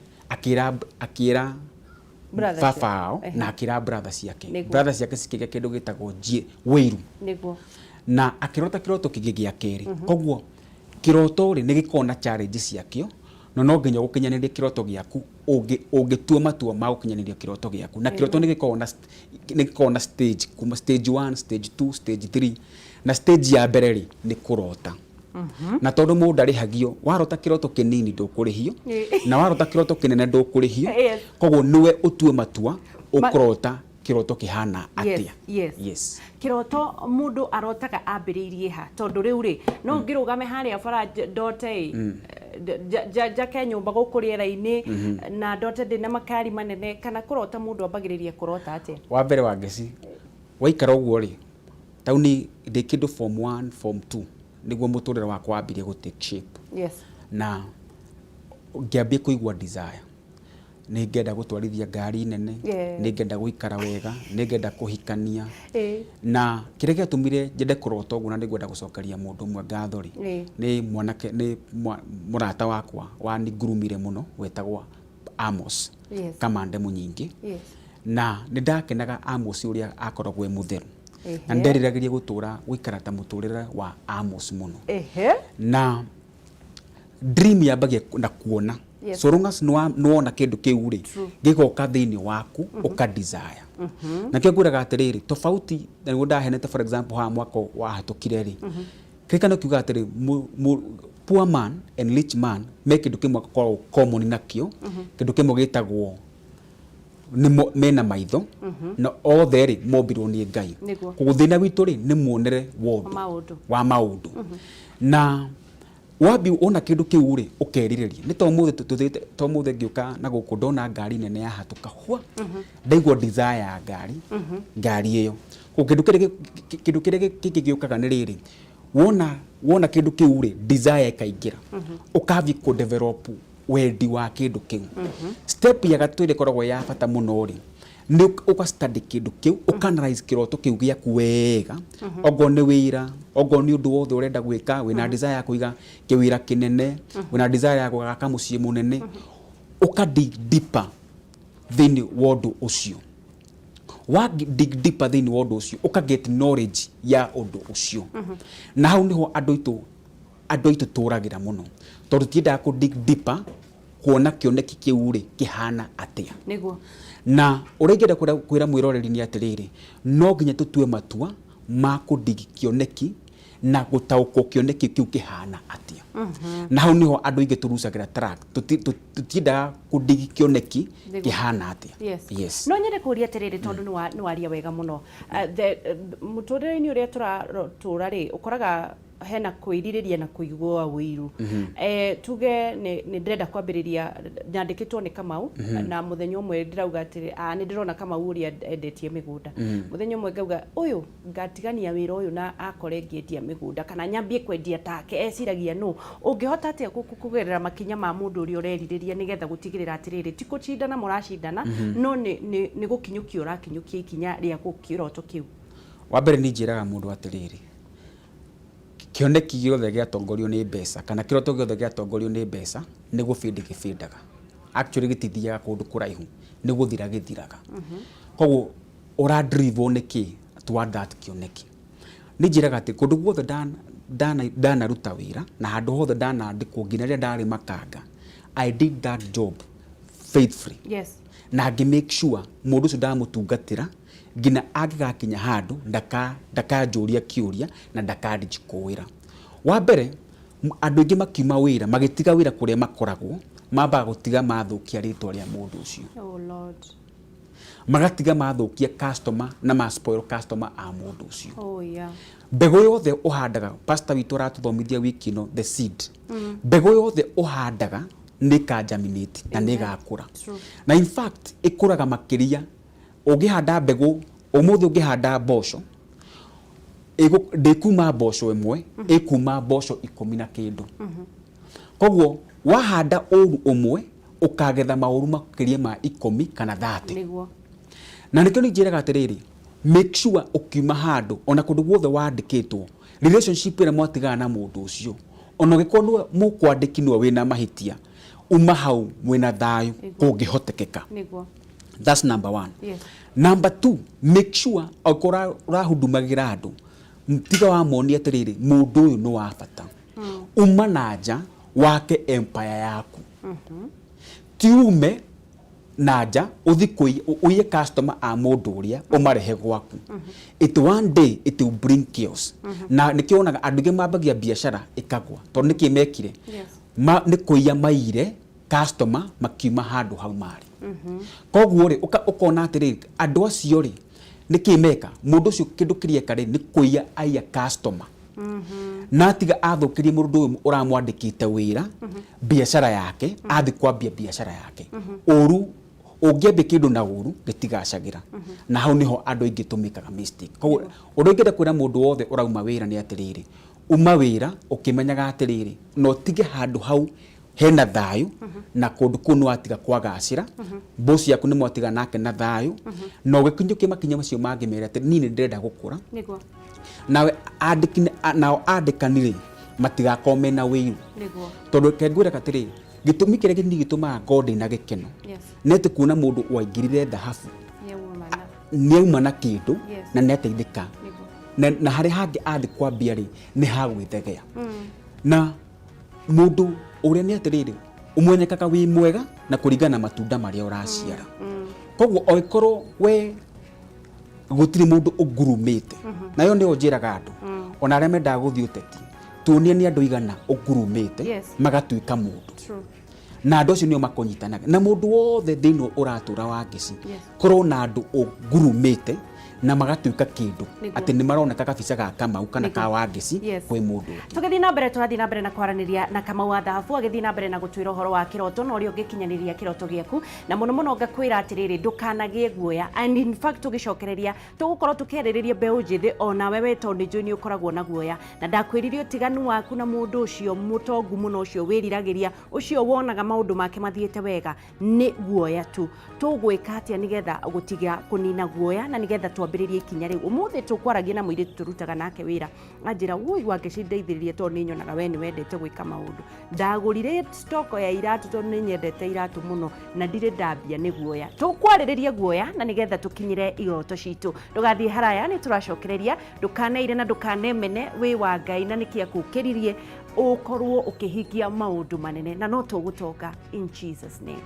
akĩra brother baba ciake. Ao na akĩra brother ciake. Brother ciake cikĩgĩa kĩndũ gĩtagwo wĩiru. Na akĩrota kĩroto kĩngĩ gĩa kerĩ. Koguo kĩroto rĩ, nĩ gĩkoragwo na challenge ciakĩo, no nginya gũkinyanĩria kĩroto gĩaku ũngĩtua matua ma gũkinyanĩria kĩroto gĩaku. Na kĩroto nĩ gĩkoragwo na stage, kuma stage 1, stage 2, stage 3, na stage ya mbere rĩ, nĩ kũrota. Na tondũ mũndũ ndarĩhagio, warota kĩroto kĩnini ndũkũrĩhio, na warota kĩroto kĩnene ndũkũrĩhio. Koguo nĩwe ũtue matua ũkũrota kĩroto kĩhana atĩa. Yes. Kĩroto mũndũ arotaga ambĩrĩirie ha? Tondũ rĩu rĩ, no ngĩrũgame harĩa bara ndote ĩ njake nyũmba gũkũ rĩera-inĩ, na ndote ndĩna makari manene, kana kũrota mũndũ ambagĩrĩria kũrota atĩa? Wa mbere, wa ngeci waikara ũguo rĩ, tauni ndĩ kĩndũ form 1, form 2, nĩguo mũtũrĩre wakwa wambirie gũ take shape, na ngĩambia kũigua desire. Nĩ ngenda gũtwarithia ngari nene, nĩ ngenda gũikara wega, nĩ ngenda kũhikania. Na kĩrĩa gĩatũmire nyende kũrota ũguo na nĩ ngwenda gũcokeria mũndũ ũmwe ngatho rĩ, nĩ mwanake, nĩ mũrata wakwa waningurumire mũno wetagwo Amos Kamande Mũnyingĩ. Na nĩ ndakenaga Amos ũrĩa akoragwo e mũtheru. Na nĩ nderiragĩria gũtũra gũikara ta mũtũrĩre wa Amos mũno. Na dream yambagia na kuona. So long as nĩwona kĩndũ kĩu rĩ, gĩgoka thĩinĩ waku ũka desire. Na kĩo ngwĩraga atĩrĩrĩ, tofauti na nĩguo ndaheanĩte for example haha mwaka wahĩtũkire rĩ, kĩrĩkanĩro kiugaga atĩrĩ, poor man and rich man me kĩndũ kĩmwe makoragwo common nakĩo, kĩndũ kĩmwe gĩtagwo nĩmo mena maitho na othe rĩ mombirwo nĩ Ngai. Koguo thĩna witũ rĩ nĩ muonere wa ũndũ, wa maũndũ. Na wambi wona kĩndũ kĩu rĩ ũkerirĩria. Nĩ ta ũmũthĩ tũthiĩte, ta ũmũthĩ ngĩũka na gũkũ ndona ngari nene yahatũka hwa, ndaigua desire ya ngari, ngari ĩyo. Koguo kĩndũ kĩrĩa kĩndũ kĩrĩa kĩngĩ gĩũkaga nĩ rĩrĩ, wona wona kĩndũ kĩu rĩ desire ĩkaingĩra, ũkambia kũ develop wendi wa kĩndũ kĩu. Step ya gatatũ ĩrĩa ĩkoragwo ya bata mũno rĩ, nĩ ũka study kĩndũ kĩu, ũka analyze kĩroto kĩu gĩaku wega, ongorwo nĩ wĩra, ongorwo nĩ ũndũ wothe ũrenda gwĩka, wĩna desire ya kũiga kĩwĩra kĩnene, wĩna desire ya gwaka mũciĩ mũnene, ũka dig deeper thĩinĩ wa ũndũ ũcio. Wa dig deeper thĩinĩ wa ũndũ ũcio, ũka get knowledge ya ũndũ ũcio. Na hau nĩho andũ aitũ andũ aitũ tũragĩra mũno, tondũ tũtiendaga kũ dig deeper kuona kĩoneki kĩu rĩ kĩhana atĩa. Na ũrĩa ingĩenda kwĩra mwĩroreri nĩ atĩrĩrĩ, no nginya tũtue matua ma kũ dig kĩoneki na gũtaũkwo kĩoneki kĩu kĩhana atĩa. Na hau nĩho andũ aingĩ tũrucagĩra track, tũtiendaga kũ dig kĩoneki kĩhana atĩa. Yes. No nyende kũria atĩrĩrĩ, tondũ nĩ waria wega mũno. Mũtũrĩre-inĩ ũrĩa tũratũra rĩ, ũkoraga hena kwĩrirĩria na kũigua ũiru. Tuge nĩ ndĩrenda kwambĩrĩria, nyandĩkĩtwo nĩ Kamau, na mũthenya ũmwe ndĩrauga atĩrĩ, nĩ ndĩrona Kamau ũrĩa endetie mĩgũnda. Mũthenya ũmwe ngauga, ũyũ ngatigania wĩra ũyũ na akore ngĩendia mĩgũnda, kana nyambie kwendia take, eciragia nũ. Ũngĩhota atĩa kũgerera makinya ma mũndũ ũrĩa ũrerirĩria nĩgetha gũtigĩrĩra atĩrĩrĩ, ti kũcindana mũracindana, no nĩ gũkinyũkia ũrakinyũkia ikinya rĩa kĩroto kĩu? Wa mbere niĩ njĩraga mũndũ atĩrĩrĩ, kĩoneki gĩothe gĩatongorio nĩ mbeca kana kĩroto gĩothe gĩatongorio nĩ mbeca nĩ gũbĩndĩ gĩbĩndaga. Actually gĩtithiaga kũndũ kũraihu, nĩ gũthira gĩthiraga. Koguo ũra drive nĩ kĩ toward that kĩoneki. Nĩ njĩraga atĩ kũndũ guothe ndanaruta wĩra na handũ hothe ndanandĩkwo nginya rĩrĩa ndarĩ makanga, I did that job faithfully. Na ngĩ make sure mũndũ ũcio ndamũtungatĩra nginya angĩgakinya handũ ndakanjũria kĩũria na ndakanjikũĩra. Wa mbere, andũ aingĩ makiuma wĩra, magĩtiga wĩra kũrĩa makoragwo, mambaga gũtiga mathũkia rĩtwa rĩa mũndũ ũcio. Oh Lord. Magatiga mathũkia customer na ma spoil customer a mũndũ ũcio. Oh yeah. Mbegũ yothe ũhandaga, pastor witũ aratũthomithia wiki ĩno, the seed. Mbegũ yothe ũhandaga nĩ ĩka germinate na nĩ ĩgakũra. Na in fact ĩkũraga makĩria ũngĩhanda mbegũ, ũmũthĩ ũngĩhanda mboco, ndĩkuma mboco ĩmwe, ĩkuma mboco ikũmi na kĩndũ. Koguo wahanda ũru ũmwe, ũkagetha maũru makĩria ma ikũmi kana 30. Na nĩkĩo niĩ njĩraga atĩrĩrĩ, make sure ũkiuma handũ, ona kũndũ guothe wandĩkĩtwo, relationship ĩrĩa mwatigana na mũndũ ũcio, ona ũngĩkorwo nĩwe mũkwandĩki nĩwe wĩna mahĩtia, uma hau mwĩna thayũ kũngĩhotekeka. That's number one. Number two, make sure angĩkorwo ũrahudumagĩra andũ, tiga wamonia atĩrĩrĩ, mũndũ ũyũ nĩ wa bata. Uma na nja wake empire yaku. Ti ume na nja ũthi ũiye customer a mũndũ ũrĩa ũmarehe gwaku. It one day it will bring chaos. Na nĩkĩo wonaga andũ aingĩ mambagia biacara ĩkagwa. Tondũ nĩkĩ mekire? Nĩ kũiya maiyire customer makiuma handũ hau marĩ. Koguo rĩ, ũkona atĩrĩrĩ, andũ acio rĩ, nĩkĩ meka? Mũndũ ũcio kĩndũ kĩrĩa eka rĩ, nĩ kũiya aiya customer. Na atiga athũkĩrie mũndũ ũyũ ũramwandĩkĩte wĩra biacara yake, athi kwambia biacara yake. Ũru, ũngĩambia kĩndũ na ũru, gĩtigacagĩra. Na hau nĩho andũ aingĩ tũmĩkaga mistake. Koguo, ũndũ ingĩenda kwĩra mũndũ wothe ũrauma wĩra nĩ atĩrĩrĩ, uma wĩra ũkĩmenyaga atĩrĩrĩ, na ũtige handũ hau Hena thayũ na kũndũ kũu nĩwatiga kwagacĩra, boss yaku nĩmwatiga nake na thayũ, na ũgĩkinyũkia makinya macio mangĩ mere atĩ niĩ nĩ ndĩrenda gũkũra. Nawe andĩki, nao andĩkani rĩ, matigakorwo mena ũiru. Tondũ reke ngwĩre atĩrĩ, gĩtũmi kĩrĩa kĩnini gĩtũmaga ngorwo ndĩna gĩkeno nĩ atĩ kuona mũndũ waingĩrire thahabu nĩ auma na kĩndũ na nĩ ateithĩka, na harĩa hangĩ athiĩ kwambia rĩ, nĩ hagwĩthegea. Na mũndũ ũrĩa nĩ atĩrĩrĩ, ũmenyekaga wĩ mwega na kũringana na matunda marĩa ũraciara. Koguo angĩkorwo we gũtirĩ mũndũ ũngurumĩte, nayo nĩyo njĩraga andũ ona arĩa mendaga gũthiĩ ũteti, tuonie nĩ andũ igana ũngurumĩte magatuĩka mũndũ. Na andũ acio nĩo makũnyitanaga na mũndũ wothe thĩinĩ ũratũra wa ngeci. Korwo na andũ ũngurumĩte na magatuĩka kĩndũ atĩ nĩ maroneka kabica ga Kamau kana ka Wangeci kwĩ mũndũ ũngĩ. Tũgĩthiĩ na mbere, tũrathiĩ na mbere na kwaranĩria na Kamau wa Thahabu, agĩthiĩ na mbere na gũtwĩra ũhoro wa kĩroto na ũrĩa ũngĩkinyanĩria kĩroto gĩaku, na mũno mũno ngakwĩra atĩrĩrĩ, ndũkanagĩe guoya. And in fact, tũgĩcokereria tũgũkorwo tũkĩarĩrĩria mbeũ njĩthĩ, onawe we tondũ nĩ njũĩ nĩ ũkoragwo na guoya, na ndakwĩrire ũtiganu waku na mũndũ ũcio mũtongu mũno, ũcio wĩriragĩria, ũcio wonaga maũndũ make mathiĩte wega, nĩ guoya tu. Tũgwĩka atĩa nĩgetha gũtiga kũnina guoya na nĩgetha twambĩrĩrie ikinya rĩu? Ũmũthĩ tũkwaragia na mũirĩtu tũrutaga nake wĩra, anjĩra, "Woi Wangeci, ndeithĩrĩrie tondũ nĩ nyonaga we nĩ wendete gwĩka maũndũ. Ndagũrire stock ya iratũ tondũ nĩ nyendete iratũ mũno na ndirĩ ndambia nĩ guoya." Tũkwarĩrĩria guoya na nĩgetha tũkinyĩre iroto citũ. Ndũgathiĩ haraya, nĩ tũracokereria. Ndũkaneire na ndũkanemene, wĩ wa Ngai na nĩkĩ akũkĩririe ũkorwo ũkĩhingia maũndũ manene, na no tũgũtonga in Jesus name.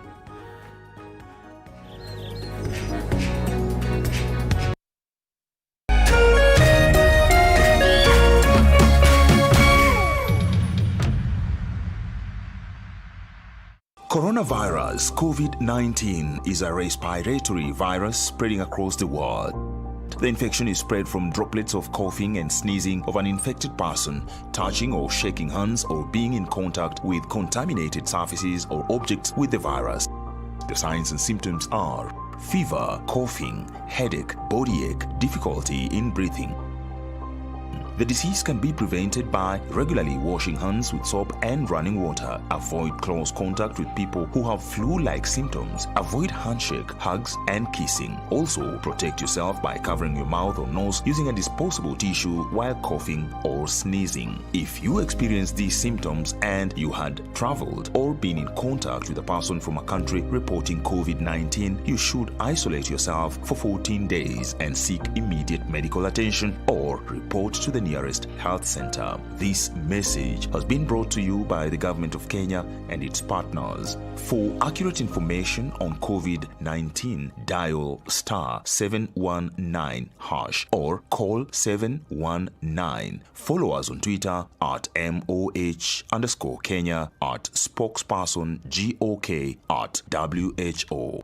Coronavirus COVID-19 is a respiratory virus spreading across the world. The infection is spread from droplets of coughing and sneezing of an infected person, touching or shaking hands, or being in contact with contaminated surfaces or objects with the virus. The signs and symptoms are fever, coughing, headache, body ache, difficulty in breathing. The disease can be prevented by regularly washing hands with soap and running water. Avoid close contact with people who have flu-like symptoms. Avoid handshake, hugs, and kissing. Also, protect yourself by covering your mouth or nose using a disposable tissue while coughing or sneezing. If you experience these symptoms and you had traveled or been in contact with a person from a country reporting COVID-19, you should isolate yourself for 14 days and seek immediate medical attention or report to the nearest health center. This message has been brought to you by the government of Kenya and its partners. For accurate information on COVID-19, dial star 719 hash or call 719. Follow us on Twitter at MOH_Kenya, at spokesperson GOK, at WHO.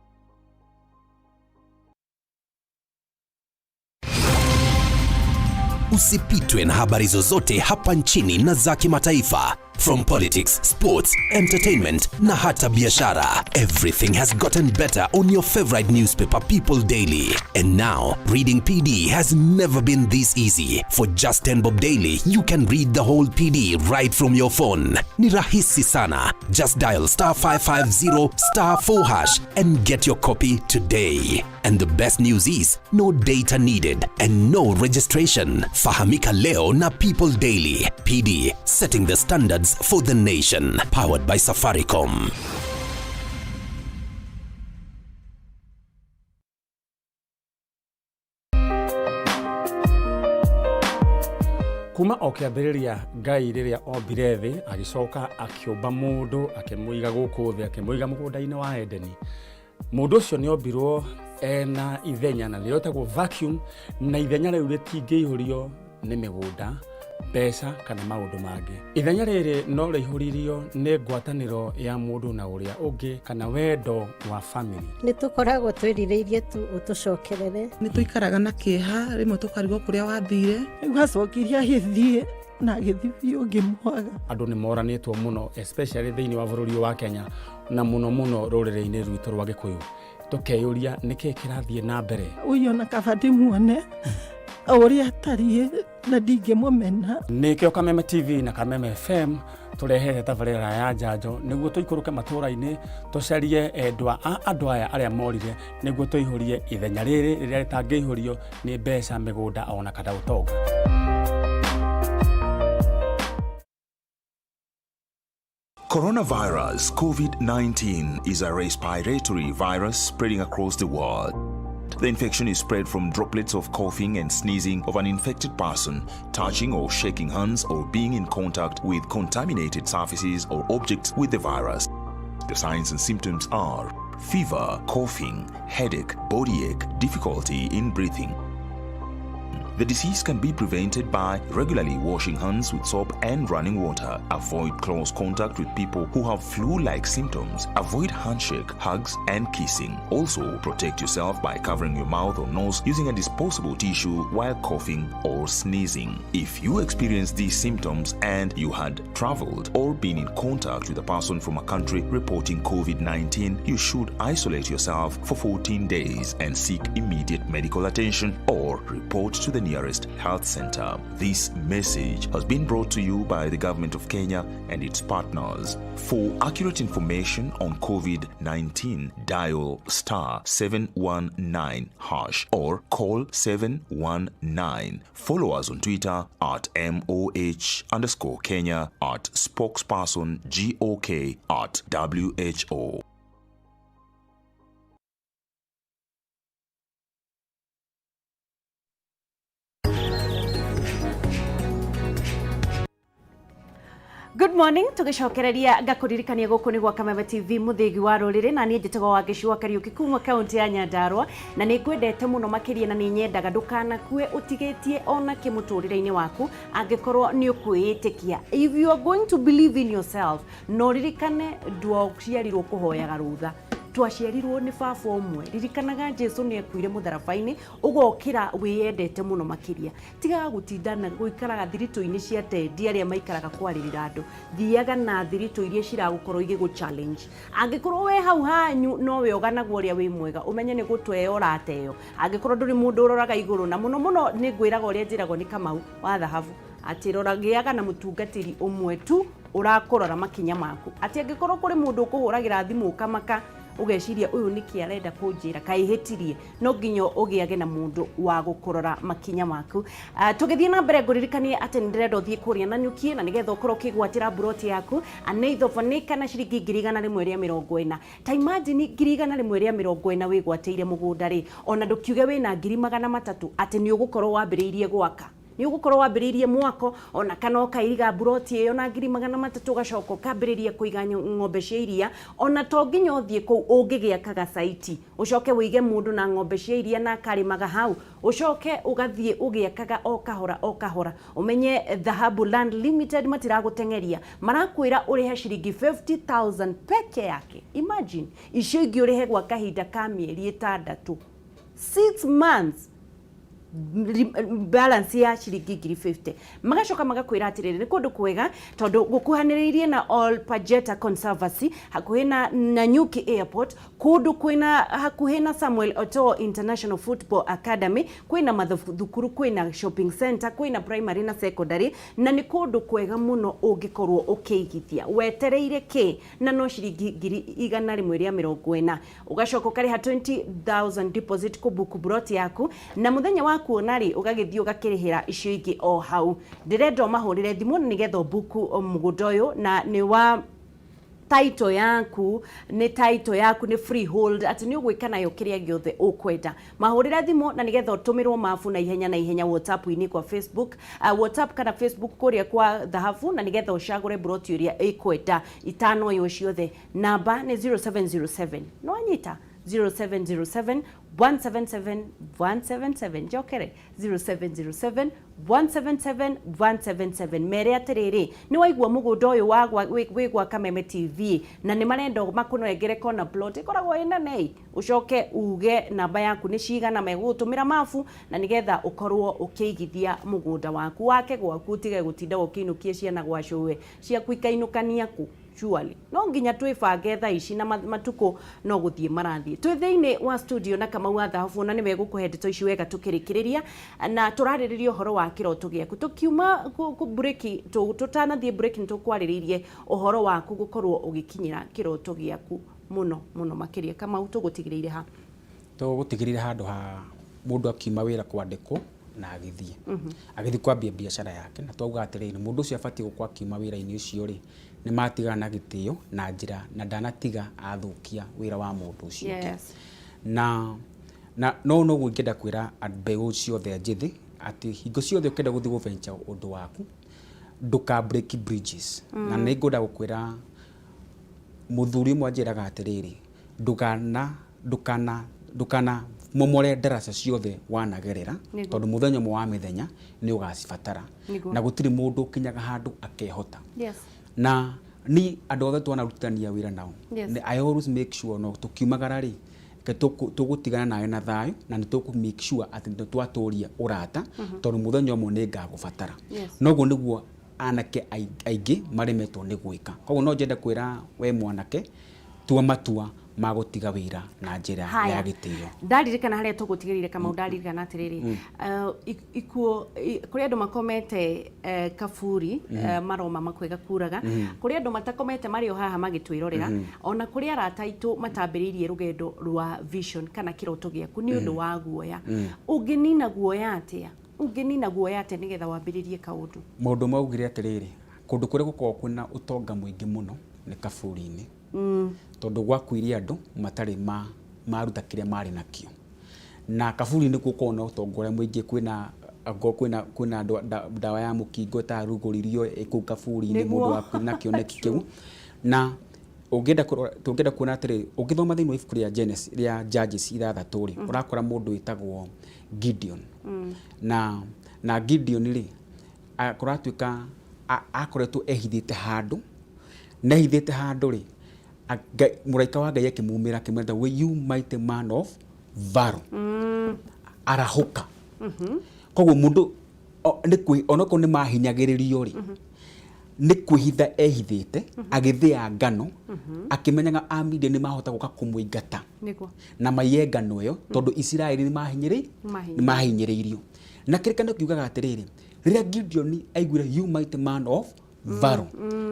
Usipitwe na habari zozote hapa nchini na za kimataifa. From politics, sports, entertainment na hata biashara. Everything has gotten better on your favorite newspaper, People Daily. And now, reading PD has never been this easy. For just 10 bob daily, you can read the whole PD right from your phone. Ni rahisi sana. Just dial star 550 star 4 hash and get your copy today. And the best news is no data needed and no registration. Fahamika leo na People Daily. PD, setting the standards for the nation. Powered by Safaricom. Kuma o kĩambĩrĩria, Ngai rĩrĩa ombire thĩ, agĩcoka akĩũmba mũndũ, akĩmũiga gũkũ thĩ, akĩmũiga mũgũnda-inĩ wa Edeni. Mũndũ ũcio nĩ ombirwo ena ithenya na nĩrĩo ĩtagwo vacuum, na ithenya rĩu rĩtingĩihũrio nĩ mĩgũnda, mbeca kana maũndũ mangĩ. Ithenya rĩrĩ no rĩihũririo nĩ ngwatanĩro ya mũndũ na ũrĩa ũngĩ kana wendo wa family. Nĩ tũkoragwo twĩrirĩirie tu ũtũcokerere. Nĩ tũikaraga na kĩeha, rĩmwe tũkarigwo kũrĩa wathire. Rĩu acokire agĩthiĩ na agĩthiĩ biũ ngĩmwaga. Andũ nĩ moranĩtwo mũno, especially thĩinĩ wa bũrũri ũyũ wa Kenya, na mũno mũno rũrĩrĩ-inĩ rwitũ rwa Gĩkũyũ. Tũkeyũria nĩkĩĩ kĩrathiĩ na mbere. Ũyũ ona kaba ndĩmuone o ũrĩa atariĩ na ndingĩmũmena. Nĩkĩo Kameme TV na Kameme FM. Tũrehete tabarĩra ya njanjo nĩguo tũikũrũke matũũra-inĩ tũcarie endwa a andũ aya arĩa morire nĩguo tũihũrie ithenya rĩrĩ rĩrĩa rĩtangĩihũrio nĩ mbeca, mĩgũnda ona kana ũtonga. Coronavirus COVID-19 is a respiratory virus spreading across the world. The infection is spread from droplets of coughing and sneezing of an infected person, touching or shaking hands, or being in contact with contaminated surfaces or objects with the virus. The signs and symptoms are fever, coughing, headache, body ache, difficulty in breathing. The disease can be prevented by regularly washing hands with soap and running water. Avoid close contact with people who have flu like symptoms. Avoid handshake, hugs, and kissing. Also, protect yourself by covering your mouth or nose using a disposable tissue while coughing or sneezing. If you experience these symptoms and you had traveled or been in contact with a person from a country reporting COVID 19, you should isolate yourself for 14 days and seek immediate medical attention or report to the nearest health center. This message has been brought to you by the government of Kenya and its partners. For accurate information on COVID 19, dial star 719 hash or call 719. Follow us on Twitter at MOH underscore Kenya, at spokesperson GOK, at WHO. Good morning, tugicokereria ngakuririkania guku ni gwa Kameme TV muthigi wa ruriri, na niĩ njĩtagwo Wangeci wa Kariuki kuma kaunti ya Nyandarua, na nĩ ngwendete mũno makĩria, na nĩ nyendaga ndũkanakue ũtigĩtie ona kĩ mũtũrĩre-inĩ waku angĩkorwo nĩ ũkwĩĩtĩkia. If you are going to believe in yourself, no ririkane ndwaciarirwo kũhoyaga rũtha, twaciarirwo nĩ baba ũmwe. Ririkanaga Jesu nĩ ekuire mũtharaba-inĩ, ũgokĩra wĩyendete mũno makĩria. Tigaga gũtinda na gũikaraga thiritũ-inĩ cia tendi arĩa maikaraga kwarĩrĩra andũ. Thiaga na thiritũ iria ciragũkorwo igĩgũ challenge. Angĩkorwo we hau hanyu nowe ũganagwo ũrĩa wĩ mwega, ũmenye nĩ gũtweo ũrateo. Angĩkorwo ndũrĩ mũndũ ũroraga igũrũ, na mũno mũno nĩ ngwĩraga ũrĩa njĩragwo nĩ Kamau wa thahabu atĩ rora, gĩaga na mũtungatĩri ũmwe tu ũrakũrora makinya maku, atĩ angĩkorwo kũrĩ mũndũ ũkũhũragĩra thimũ ũkamaka ũgeciria ũyũ nĩkĩ arenda kũnjĩra, kaĩhĩtirie, no nginya ũgĩage na mũndũ wa gũkũrora makinya maku. Tũgĩthiĩ na mbere, ngũririkanie atĩ nĩ ndĩrenda ũthiĩ kũrĩa Nanyuki na nĩgetha ũkorwo ũkĩgwatĩra mburoti yaku aneithi kana ciringi 140,000. Ta imagine 140,000 wĩgwatĩire mũgũnda rĩ, ona ndũkiuge wĩna 300,000 atĩ nĩ ũgũkorwo wambĩrĩirie gwaka, nĩ ũgũkorwo wambĩrĩirie mwako, ona kana ũkairiga mburoti ĩyo na 300,000, ũgacoka ũkambĩrĩria kũiga ng'ombe cia iria. Ona to nginya ũthiĩ kũu, ũngĩgĩakaga saiti ũcoke wĩige mũndũ na ng'ombe cia iria na akarĩmaga hau, ũcoke ũgathiĩ ũgĩakaga o kahora o kahora. Ũmenye Dhahabu Land Limited matiragũteng'eria, marakwĩra ũrĩhe ciringi 50,000 peke yake. Imagine, icio ingĩ ũrĩhe gwa kahinda ka mĩeri 6, 6 months, balance ya ciringi 50,000. Magacoka magakwĩra atĩrĩrĩ, nĩ kũndũ kwega tondũ gũkuhanĩrĩirie na Ol Pajeta Conservancy, hakuhĩ na Nanyuki Airport, kũndũ kwĩna hakuhĩ na Samuel Oto'o International Football Academy, kwĩna mathukuru, kwĩna shopping center, kwĩna primary na secondary, na nĩ kũndũ kwega mũno ũngĩkorwo ũkĩigithia. Wetereire kĩ? Na no ciringi 140,000, ũgacoka ũkarĩha 20,000 deposit kũbuku broti yaku, na mũthenya wa kuona rĩ, ũgagĩthiĩ ũgakĩrĩhĩra icio ingĩ o hau. Ndĩrenda ũmahũrĩre thimũ nĩgetha ũbuku mũgũnda ũyũ, na nĩ wa title yaku, nĩ title yaku, nĩ freehold, atĩ nĩ ũgwĩka nayo kĩrĩa gĩothe ũkwenda. Mahũrĩre thimũ na nĩgetha ũtũmĩrwo mabu na ihenya na ihenya WhatsApp-inĩ kwa Facebook, WhatsApp kana Facebook kũrĩa kwa Dhahabu, na nĩgetha ũcagũre broti ũrĩa ĩkwenda itanoywo ciothe. Namba nĩ 0707, no anyita 0707 177 177. Njokere, 0707 177 177. Mere atĩrĩrĩ, nĩ waigua mũgũnda ũyũ wa wĩ gwa Kameme TV na nĩ marenda makũnengere kona plot ĩkoragwo ĩ nene. Ũcoke uge namba yaku nĩ cigana, megũgũtũmĩra mabu na nĩgetha ũkorwo ũkĩigithia mũgũnda waku wake gwaku, ũtige gũtinda ũkĩinũkia ciana gwa cũwe ciaku ikainũkania kũ. Surely. No nginya twĩbange thaa ici na matukũ no gũthiĩ marathiĩ. Twĩ thĩinĩ wa studio na Kamau wa Thahabu na nĩwe gũkũhe ndeto ici wega tũkĩrĩkĩrĩria na tũrarĩrĩria ũhoro wa kĩroto gĩaku. Tũkiuma break, tũtanathiĩ break nĩ tũkwarĩrĩirie ũhoro waku gũkorwo ũgĩkinyĩra kĩroto gĩaku mũno mũno makĩria. Kamau tũgũtigĩrĩire ha? Tũgũtigĩrĩire handũ ha mũndũ akiuma wĩra kwandĩkwo na agĩthiĩ. Agĩthiĩ kwambia biacara yake na twauga atĩrĩrĩ, mũndũ ũcio abatiĩ gũkorwo akiuma wĩra-inĩ ũcio rĩ, nĩ matigana na gĩtĩo na njĩra na ndanatiga athũkia wĩra wa mũndũ ũcio ũngĩ. Na na no noguo ingĩenda kwĩra mbeũ ciothe njĩthĩ atĩ hingo ciothe ũkĩenda gũthiĩ gũ venture ũndũ waku ndũka break bridges. Na nĩ ngwenda gũkwĩra mũthuri ũmwe anjĩraga atĩrĩrĩ, ndũkana ndũkana ndũkana momore ndaraca ciothe wanagerera tondũ mũthenya ũmwe wa mĩthenya nĩ ũgacibatara. Na gũtirĩ mũndũ ũkinyaga handũ akehota. Na ni andũ othe twanarutithania wĩra nao. I always make sure no tũkiumagara rĩ, reke tũgũtigana nawe na thayũ na nĩ tũkũ make sure atĩ nĩ twatũria ũrata tondũ mũthenya ũmwe nĩ ngagũbatara. Noguo nĩguo anake aingĩ maremetwo nĩ gwĩka. Koguo no nyende kwĩra we mwanake, tua matua ma gũtiga wĩra na njĩra ya Haya. gĩtĩo. Ndaririkana harĩa tũgũtigĩrĩire Kamau, ndaririkana atĩrĩrĩ, ikuũ, kũrĩ andũ makomete kaburi, maroma makwega kuraga, kũrĩ andũ matakomete marĩ o haha magĩtwĩrorera, ona kũrĩ arata aitũ matambĩrĩirie rũgendo rwa vision kana kĩroto gĩaku nĩ ũndũ wa guoya. Ũngĩnina guoya atĩa? Ũngĩnina guoya atĩa nĩgetha wambĩrĩrie kaũndũ? Mũndũ ũmwe augire atĩrĩrĩ, kũndũ kũrĩa gũkoragwo kwĩna ũtonga mũingĩ mũno nĩ kaburi-inĩ. Tondũ gwakuire andũ matarĩ maruta kĩrĩa marĩ nakĩo. Na kaburi nĩkuo gũkoragwo na ũtonga ũrĩa mũingĩ, kwĩna angĩkorwo kwĩna kwĩna ndawa ya mũkingo ĩtarugũririo ĩ kũu kaburi-inĩ mũndũ wakuire na kĩoneki kĩu. Na ũngĩenda kũrora tũngĩenda kuona atĩrĩrĩ, ũngĩthoma thĩinĩ wa ibuku rĩa Genesis rĩa Judges ithathatũ rĩ, ũrakora mũndũ wĩtagwo Gideon. Na na Gideon rĩ, kũratuĩka akoretwo ehithĩte handũ, na ehithĩte handũ rĩ, mũraika wa Ngai akĩmumĩra akĩmwĩra we you mighty man of valor, arahũka. Koguo mũndũ onokorwo nĩ mahinyagĩrĩrio rĩ, nĩ kwĩhitha ehithĩte agĩthĩa ngano, akĩmenyaga Amidiani nĩ mahota gũka kũmũingata na maiye ngano ĩyo, tondũ Isiraeli nĩ mahinyĩrĩirio. Na kĩrĩkanĩro kiugaga atĩrĩrĩ, rĩrĩa Gideoni aiguire you mighty man of valor,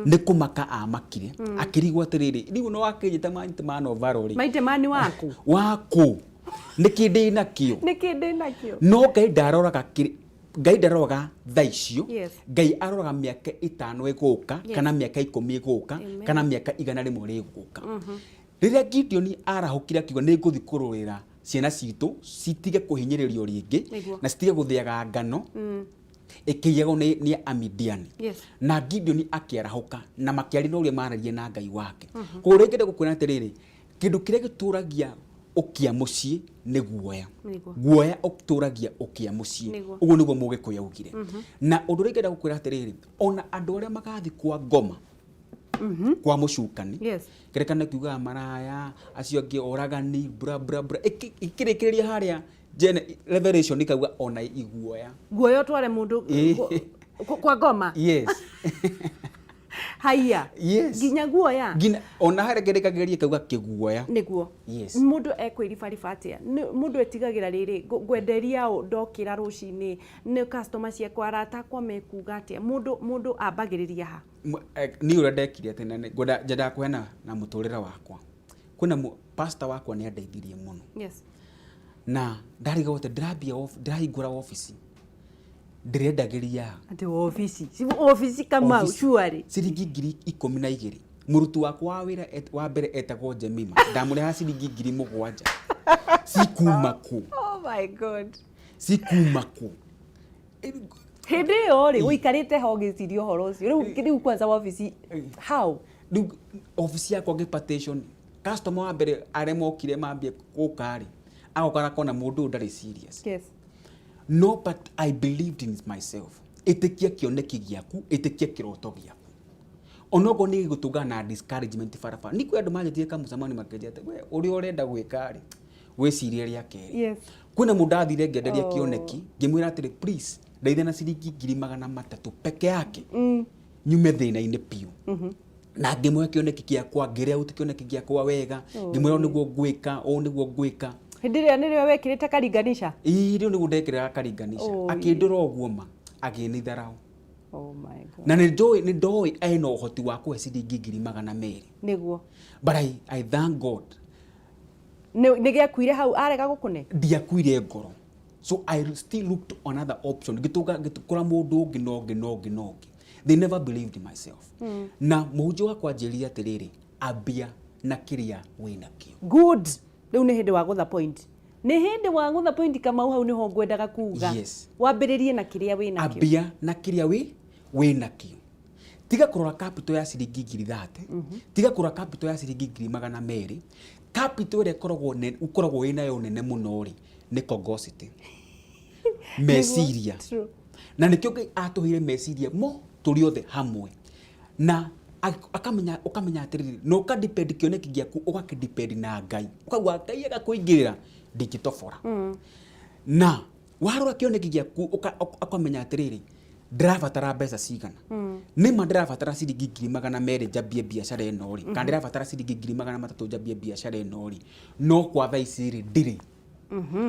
nĩ kũmaka amakire, akĩrigwo atĩrĩrĩ, rĩu no akĩnjĩta mighty man of valor rĩ, Mighty man waku? Waku nĩkĩ ndĩ nakĩo? Nĩkĩ ndĩ nakĩo? No Ngai ndaroraga Ngai ndaroraga thaa icio. Ngai aroraga mĩaka 5 ĩgũka, kana mĩaka 10 ĩgũka, kana mĩaka 100 rĩgũka. Rĩrĩa Gideoni arahũkire akiuga nĩ ngũthiĩ kũrũĩra ciana citũ citige kũhinyĩrĩrio rĩngĩ na citige gũthĩaga ngano ĩkĩiyagwo nĩ Amidiani. Na Gideoni akĩarahũka na makĩaria na ũrĩa mararia na Ngai wake. Koguo rĩngĩ ndĩgũkwĩra atĩrĩrĩ, kĩndũ kĩrĩa gĩtũragia ũkĩa mũciĩ nĩ guoya. Guoya ũtũragia ũkĩa mũciĩ. Ũguo nĩguo Mũgĩkũyũ augire. Na ũndũ ũrĩa ingĩenda gũkwĩra atĩrĩrĩ, ona andũ arĩa magathiĩ kwa ngoma, kwa mũcukani, kĩrĩkanĩro kiugaga maraya, acio angĩ oragani, bra bra bra, ĩkĩrĩkĩrĩria harĩa Revelation ikauga ona iguoya. Guoya ũtware mũndũ kwa ngoma? Yes. Haiya. Yes. Nginya guoya? Nginya ona harĩa kĩrĩkagĩrĩria ikauga kĩguoya. Nĩguo. Yes. Mũndũ ekwĩribariba atĩa? Mũndũ etigagĩra rĩrĩ, ngwenderia ũ ndokĩra rũcinĩ, nĩ customer ciakwa, arata akwa mekuga atĩa? Mũndũ mũndũ ambagĩrĩria ha? Niĩ ũrĩa ndekire atĩ na ngwenda nyendaga kũheana na mũtũrĩre wakwa. Kwĩna pastor wakwa nĩ andeithirie mũno. Na ndarigagwo atĩ ndĩrambia ndĩrahingũra obici, ndĩrendagĩria Atĩ obici, obici Kamau, Obici. surely. Ciringi 12,000. Mũruti wakwa wa wĩra wa mbere etagwo Jemima, ndamũrĩhaga ciringi 7,000. Cikuma kũ? Oh my God. Cikuma kũ? Hĩndĩ ĩyo rĩ, ũikarĩte ho ũgĩciria ũhoro ũcio. Rĩu rĩu kwanza wabici, how? Rĩu obici yakwa ngĩ partition, customer wa mbere arĩa mokire mambie gũka rĩ, agoka akona mũndũ ũyũ ndarĩ serious. No, but I believed in myself. Ĩtĩkia kĩoneki gĩaku, ĩtĩkia kĩroto gĩaku. Onokorwo nĩ gĩgũtũngana na discouragement barabara. Nĩ kwĩ andũ manjĩtire kamũcemanio makĩnjĩra atĩ, we ũrĩa ũrenda gwĩka rĩ, wĩcirie rĩa kerĩ. Kwĩna mũndũ athire ngĩenderia kĩoneki, ngĩmwĩra atĩrĩ, please, ndeithia na ciringi 300,000 peke yake. Nyume thĩna-inĩ biũ. Na ngĩmũhe kĩoneki gĩakwa, ngĩrĩa out kĩoneki gĩakwa wega, ngĩmwĩra ũũ nĩguo ngwĩka, ũũ nĩguo ngwĩka. Hĩndĩ ĩrĩa nĩrĩo wekĩrĩte karinganisha? Ĩĩ, rĩu nĩguo ndekĩraga karinganisha. Oh, Akĩndora ũguo ma, akĩnitharau. Oh my God. Na nĩ ndoĩ nĩ ndoĩ ena ũhoti wa kũhe ciringi 200,000. Nĩguo. But I thank God. Nĩ gĩakuire hau arega gũkũne? Ndiakuire ngoro. So I still looked on other option. Ngĩtũnga ngĩkora mũndũ ũngĩ na ũngĩ na ũngĩ na ũngĩ. They never believed in myself. Na mũhunjia wakwa anjĩrire atĩrĩrĩ, ambia na kĩrĩa wĩnakĩo. Good. Rĩu nĩ hĩndĩ wagũtha point. Nĩ hĩndĩ wagũtha point Kamau, hau nĩho ngwendaga kuga. Yes. Wambĩrĩrie na kĩrĩa wĩnakĩo. Ambia na kĩrĩa wĩnakĩo. Tiga kũrora capital ya ciringi 30,000, tiga kũrora capital ya ciringi 200,000. Capital ĩrĩa ĩkoragwo ũkoragwo wĩnayo nene mũno rĩ, nĩ cogosity. Meciria. True. Na nĩkĩo Ngai atũheire meciria mo tũrĩ othe hamwe. Na akamenya, ũkamenya atĩrĩrĩ, na ũka depend kĩoneki gĩaku, ũgakĩ depend na Ngai. Ũkauga Ngai agakũingĩrĩra, ndingĩtobora. Na warora kĩoneki gĩaku, ũkamenya atĩrĩrĩ, ndĩrabatara mbeca cigana. Nĩma ndĩrabatara ciringi 200,000 njambie biacara ĩno rĩ, kana ndĩrabatara ciringi 300,000 njambie biacara ĩno rĩ, no kwa thaa ici rĩ, ndirĩ.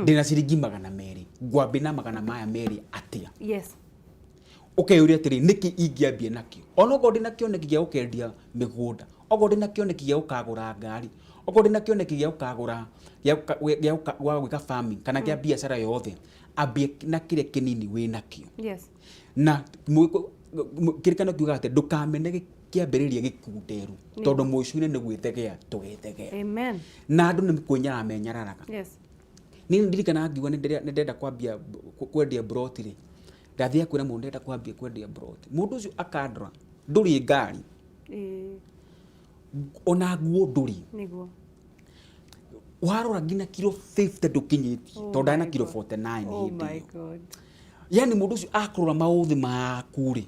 Ndĩna ciringi 200, ngwambia na 200 atĩa? Yes. Ũkeyũria atĩrĩ, nĩkĩ ingĩambia nakĩo? Onokorwo ndĩna kĩoneki gĩa gũkendia mĩgũnda, okorwo ndĩna kĩoneki gĩa gũkagũra ngari, okorwo ndĩna kĩoneki gĩa gũkagũra, gĩa gĩa gĩa gwĩka farming, kana kĩa biacara yothe, ambia na kĩrĩa kĩnini wĩnakĩo. Yes. Na kĩrĩkanĩro kiugaga atĩ ndũkamene kĩambĩrĩria gĩkunderu, tondũ mũico-inĩ nĩ gwĩthegea tũgethegea. Amen. Na andũ nĩ kwĩnyarara menyararaga. Yes. Niĩ ndirikanaga ngiuga nĩ ndĩrenda kwambia kwendia mburoti rĩ, ndathiaga kwĩra mũndũ ndĩrenda kwambia kwendia mburoti, mũndũ ũcio akandora, ndũrĩ ngari, ona nguo ndũrĩ. Nĩguo. Warora nginya kiro 50 ndũkinyĩtie, Oh tondũ ndarĩ na my kiro God. 49 Oh hĩndĩ my ĩyo. God. Yani mũndũ ũcio akũrora maũthĩ maku rĩ,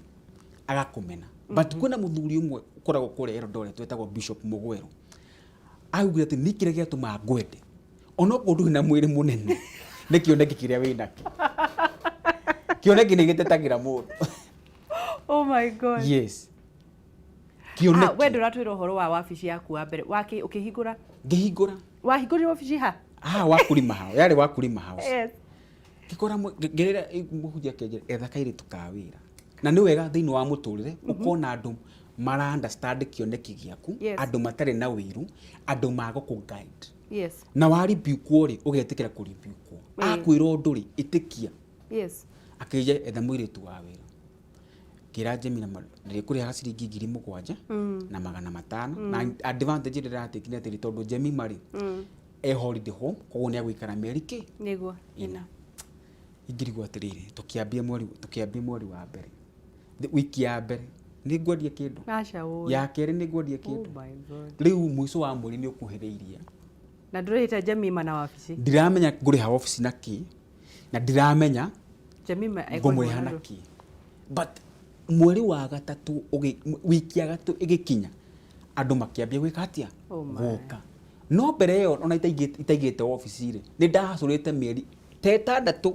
agakũmena. But kwĩna mũthuri ũmwe ũkoragwo kũrĩa Eldoret wetagwo Bishop Mũgwerũ, augire atĩ nĩ kĩrĩa gĩatũmaga ngwende onokorwo ndũrĩ na mwĩrĩ mũnene, nĩ kĩoneki kĩrĩa wĩnakĩo. Kĩoneki nĩ gĩtetagĩra mũndũ. Oh my God. Yes. Ah, Kĩoneki. we ndũratwĩra ũhoro wa wabici yaku wa mbere waki ũkĩhingũra? Ngĩhingũra. Wahingũrire wabici ha? Ah, Wakulima House. Yarĩ Wakulima House. Yes. Ngĩkora ngĩrĩra mũhunjia akĩnjĩra etha kairĩtu ka wĩra. Na nĩ wega thĩinĩ wa mũtũrĩre ũkona andũ mara understand kĩoneki gĩaku, Yes. andũ matarĩ na ũiru, andũ magũkũ guide. Yes. Na wa rebuke rĩ, ũgetĩkĩra kũ rebuke. Akwĩra ũndũ rĩ, ĩtĩkia. Yes. Akĩnjĩra etha mũirĩtu wa wĩra. Ngĩra Jemina ndĩrĩkũrĩhaga ciringi 7,500. Na advantage ĩrĩa ndĩratekire atĩrĩ, tondũ Jemima rĩ, e holiday home, koguo nĩ agũikara mĩeri kĩ? Nĩguo. Ĩna. Ingĩrigwo atĩrĩrĩ, tũkĩambia mweri wa mbere. Wiki ya mbere nĩ ngwendia kĩndũ. Aca ũĩ. Ya kerĩ nĩ ngwendia kĩndũ. Oh my God. Rĩu mũico wa mweri nĩ ũkuhĩrĩirie. Na ndũrĩhĩte Jemima na wabici. Ndiramenya ngũrĩha wabici na kĩ, na ndiramenya Jemima ekũrĩhwo ngũmũrĩha na na ndũ. kĩ. But mweri wa gatatũ, wiki ya gatatũ ĩgĩkinya, andũ makĩambia gwĩka atĩa? Oh my. Gũka. No mbere ĩyo ona itaigĩte wabici rĩ, nĩ ndahacũrĩte mĩeri ta ĩtandatũ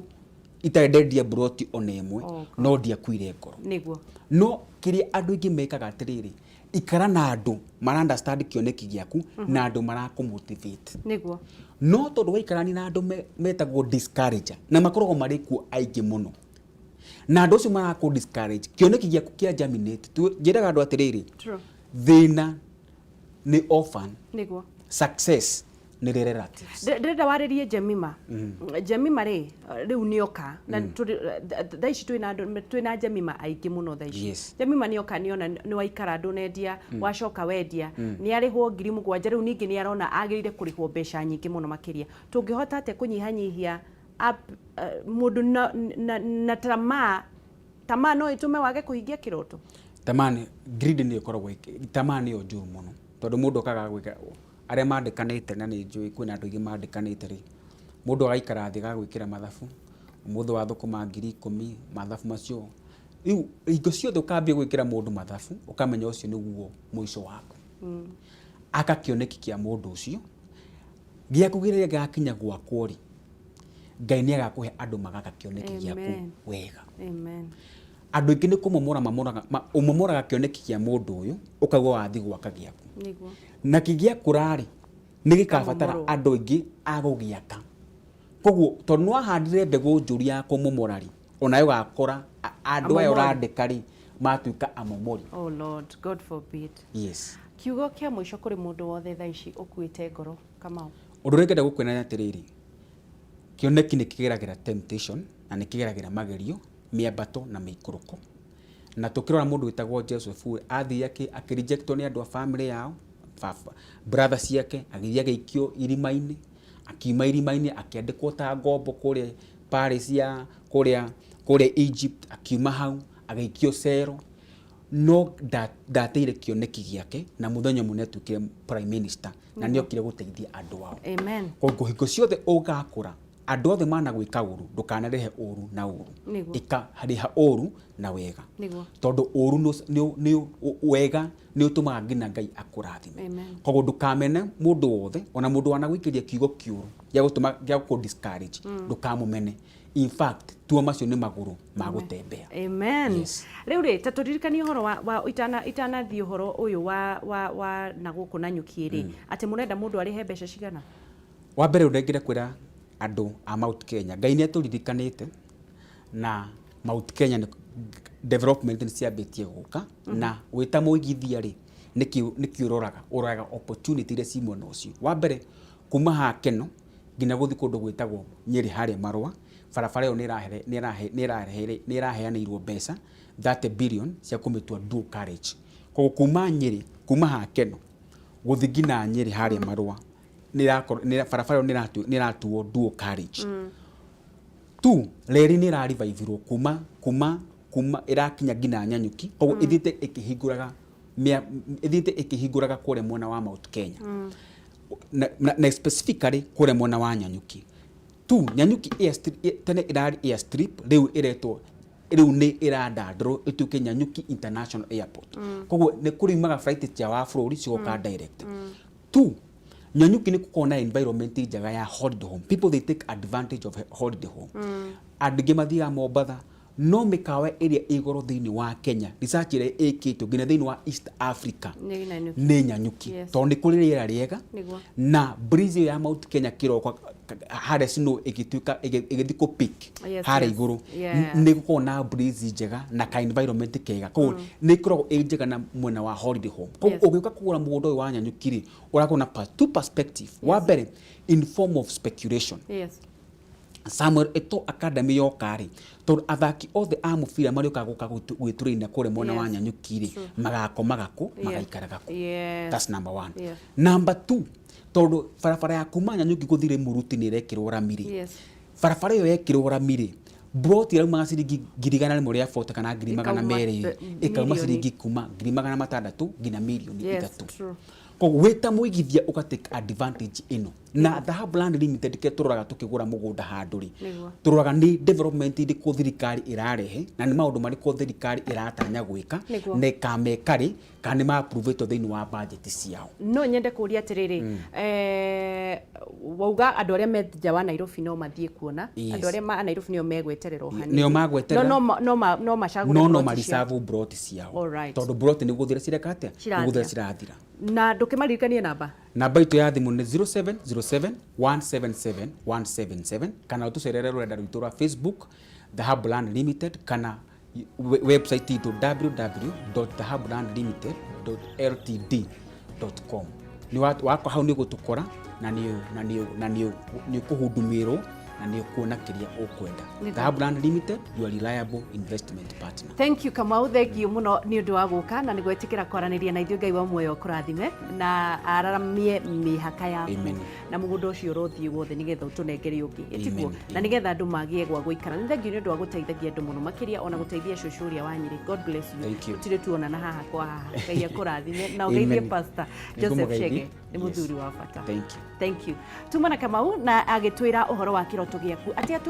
itarĩ ndendia mburoti ona ĩmwe, Oh God. no ndiakuire ngoro. Nĩguo. No kĩrĩa andũ aingĩ mekaga atĩrĩrĩ, ikara na andũ mara understand kĩoneki gĩaku na andũ marakũ motivate. Nĩguo. No tondũ waikarania na andũ metagwo discourager, na makoragwo marĩ kuo aingĩ mũno, na andũ acio marakũ discourage, kĩoneki gĩaku kĩa germinate. Njĩraga andũ atĩrĩrĩ, True. thĩna nĩ orphan, Nĩguo. success nĩ relatives. Ndĩrenda warĩrie Jemima. Jemima rĩ, rĩu nĩoka na thaa ici twĩna andũ twĩna Jemima aingĩ mũno thaa ici. Yes. Jemima nĩoka nĩona nĩ waikara ndũnendia, wacoka wendia, nĩ arĩhwo 7,000, rĩu ningĩ nĩ arona agĩrĩire kũrĩhwo mbeca nyingĩ mũno makĩria. Tũngĩhota atĩa kũnyihanyihia mũndũ na tamaa? Tamaa no ĩtũme wage kũhingia kĩroto? Tamaa nĩ greed, nĩ ĩkoragwo tamaa nĩyo njũru mũno, tondũ mũndũ okaga gwĩka arĩa mandĩkanĩte, na nĩ njũĩ kwĩna andũ aingĩ mandĩkanĩte rĩ, mũndũ agaikara thĩ agagwĩkĩra mathabu, ũmũthĩ wathũkũma 10,000, mathabu macio rĩu hingo ciothe ũkambia gwĩkĩra mũndũ mathabu, ũkamenya ũcio nĩguo mũico waku. Aka kĩoneki kĩa mũndũ ũcio gĩaku kĩrĩa gĩgakinya gwakwo rĩ, Ngai nĩ agakũhe andũ magaka kĩoneki gĩaku Amen. wega. Amen. Andũ aingĩ nĩ kũmomora mamoraga, ũmomoraga kĩoneki kĩa mũndũ ũyũ, ũkaigua wathiĩ gwaka gĩaku. Na kĩgĩakũra rĩ, nĩ gĩkabatara andũ aingĩ a gũgĩaka. Koguo tondũ nĩ wahandire mbegũ njũru ya kũmomora rĩ, onawe ũgakora andũ aya ũrandĩka rĩ, matuĩka amomori. Oh Lord, God forbid. Yes. Kiugo kĩa mũico kũrĩ mũndũ wothe thaa ici ũkuĩte ngoro, Kamau. Ũndũ ũrĩa ingĩenda gũkwĩra nĩ atĩrĩrĩ, kĩoneki nĩ kĩgeragĩra temptation na nĩ kĩgeragĩra magerio, mĩambato na mĩikũrũko. Na tũkĩrora mũndũ wĩtagwo Joseph rĩ, athire akĩ rejectwo nĩ andũ a family yao, baba, brother ciake, agĩthiĩ agĩikio irima-inĩ, akiuma irima-inĩ akĩandĩkwo ta ngombo kũrĩa Paris ya kũrĩa kũrĩa Egypt, akiuma hau agĩikio cero, no ndateire kĩoneki gĩake na mũthenya ũmwe nĩatuĩkire prime minister na nĩokire gũteithia andũ ao. Amen. Koguo hingo ciothe ũgakũra, andũ othe managwĩka ũru, ndũkanarĩhe ũru na ũru. Ĩka rĩha ũru na wega. Tondũ ũru nĩ wega nĩ ũtũmaga nginya Ngai akũrathime. Koguo ndũkamene mũndũ wothe, ona mũndũ wanagũikĩria kiugo kĩũru gĩa gũtũma gĩa gũkũ discourage, ndũkamũmene. In fact, tua macio nĩ magũrũ ma gũtembea. Amen. Yes. Rĩu rĩ, ta tũririkanie ũhoro wa itanathiĩ ũhoro ũyũ wa na gũkũ Nanyuki rĩ, atĩ mũrenda mũndũ arĩhe mbeca cigana? Wa mbere ũrĩa ingĩenda kwĩra andũ a Mount Kenya, Ngai nĩ atũririkanĩte na Mount Kenya nĩ development nĩ ciambĩtie gũka, na wĩ ta mũigithia rĩ, nĩkĩ ũroraga? Ũroraga opportunity iria ci mwena ũcio. Wa mbere kuma haha Keno nginya gũthiĩ kũndũ gwĩtagwo Nyĩrĩ harĩa Marũa, barabara ĩyo nĩ ĩraheanĩirwo mbeca 30 billion cia kũmĩtua dual carriage. Koguo kuma Nyĩrĩ, kuma haha Keno gũthiĩ nginya Nyĩrĩ harĩa Marũa, barabara ĩyo nĩ ĩratuo dual carriage. Tu, reri nĩ ĩra-revive-irwo kuma ĩrakinya nginya Nanyuki, koguo ĩthiĩte ĩkĩhingũraga ĩthiĩte ĩkĩhingũraga kũrĩa mwena wa Mount Kenya. Na specifically kũrĩa mwena wa Nanyuki. Tu, Nanyuki airstrip, tene ĩrarĩ airstrip, rĩu ĩretwo, rĩu nĩ ĩrandandũrwo ĩtuĩke Nanyuki International Airport. Koguo nĩ kũriumaga flight cia wa bũrũri cigoka direct. Tu, Nanyuki nĩ gũkoragwo na environment njega ya holiday home. People they take advantage of holiday home. Andũ aingĩ mathiaga Mombatha, no mĩkawa ĩrĩa ĩ goro thĩinĩ wa Kenya, research ĩrĩa ĩkĩtwo nginya thĩinĩ wa East Africa Nĩ Nanyuki. nĩ Nanyuki. Tondũ nĩ kũrĩ rĩera rĩega na breeze ĩyo ya Mount Kenya kĩroko harĩa snow ĩgĩtuĩka ĩgĩthiĩ kũ peak harĩa igũrũ, nĩ gũkoragwo na breeze njega na ka environment kega. Koguo nĩ ĩkoragwo ĩ njega na mwena wa holiday home. Koguo ũgĩũka kũgũra mũgũnda ũyũ wa Nanyuki rĩ, ũrakorwo na two perspective. Wa mbere, in form of speculation. Samuel Eto'o Academy yoka rĩ, tondũ athaki othe a mũbira marĩũkaga gũka gwĩtũrĩina kũrĩa mwena wa Nanyuki rĩ, magakomaga kũ, magaikaraga kũ. That's number one. Number two, tondũ barabara ya kuma Nanyuki gũthiĩ Rĩmũruti nĩ ĩrekĩrwo rami rĩ, barabara ĩyo yekĩrwo rami rĩ, plot ĩraumaga ciringi 140,000 kana 200,000 rĩ, ĩkauma ciringi kuma 600,000 nginya mirioni 3. Koguo wĩ ta mũigithia ũga take advantage ĩno. Na Dhahabu Land Limited kĩrĩa tũroraga tũkĩgũra mũgũnda handũ rĩ, tũroraga nĩ development ĩrĩkũ thirikari ĩrarehe na nĩ maũndũ marĩkũ thirikari ĩratanya gwĩka na ĩkameka rĩ, kana nĩ ma-approve-ĩtwo thĩinĩ wa budget ciao. No nyende kũria atĩrĩrĩ, wauga andũ arĩa me nja wa Nairobi no mathiĩ kuona, andũ arĩa a Nairobi nĩo megweterera o hanini. Nĩo magweterera. No macagũre No no plot ciao. ma-reserve plot ciao. Tondũ plot nĩ gũthira cireka atĩa? Nĩ gũthira cirathira. Na ndũkĩmaririkanie namba. Namba itũ ya thimũ nĩ 0707 177 177 kana ũtũcerere rũrenda rwitũ rwa Facebook Dhahabu Land Limited kana website itũ www.dhahabulandlimited.ltd.com. Nĩ wakwa hau nĩ ũgũtũkora na nĩ ũkũhudumĩrwo na nĩ ũkuona kĩrĩa ũkwenda. Dhahabu Land Limited, your reliable investment partner. Thank you Kamau, thank you mũno nĩ ũndũ wa gũka na nĩ gwĩtĩkĩra kwaranĩria na ithuĩ. Ngai wa muoyo ũkũrathime na araramie mĩhaka yaku na mũgũnda ũcio ũrothiĩ wothe nĩgetha ũtũnengere ũngĩ, ĩtiguo, na nĩgetha andũ magĩe gwa gũikara. Nĩ thengiũ nĩ ũndũ wa gũteithagia andũ mũno makĩria ona gũteithia cũcũ ũrĩa wa Nyĩrĩ. God bless you. Gũtirĩ tuonana haha kwa haha. Ngai akũrathime na ũgeithie Pastor Joseph Chege, nĩ mũthuri wa bata. Thank you. Thank you. Tuma na Kamau na agĩtwĩra ũhoro wa kĩroto gĩaku atĩ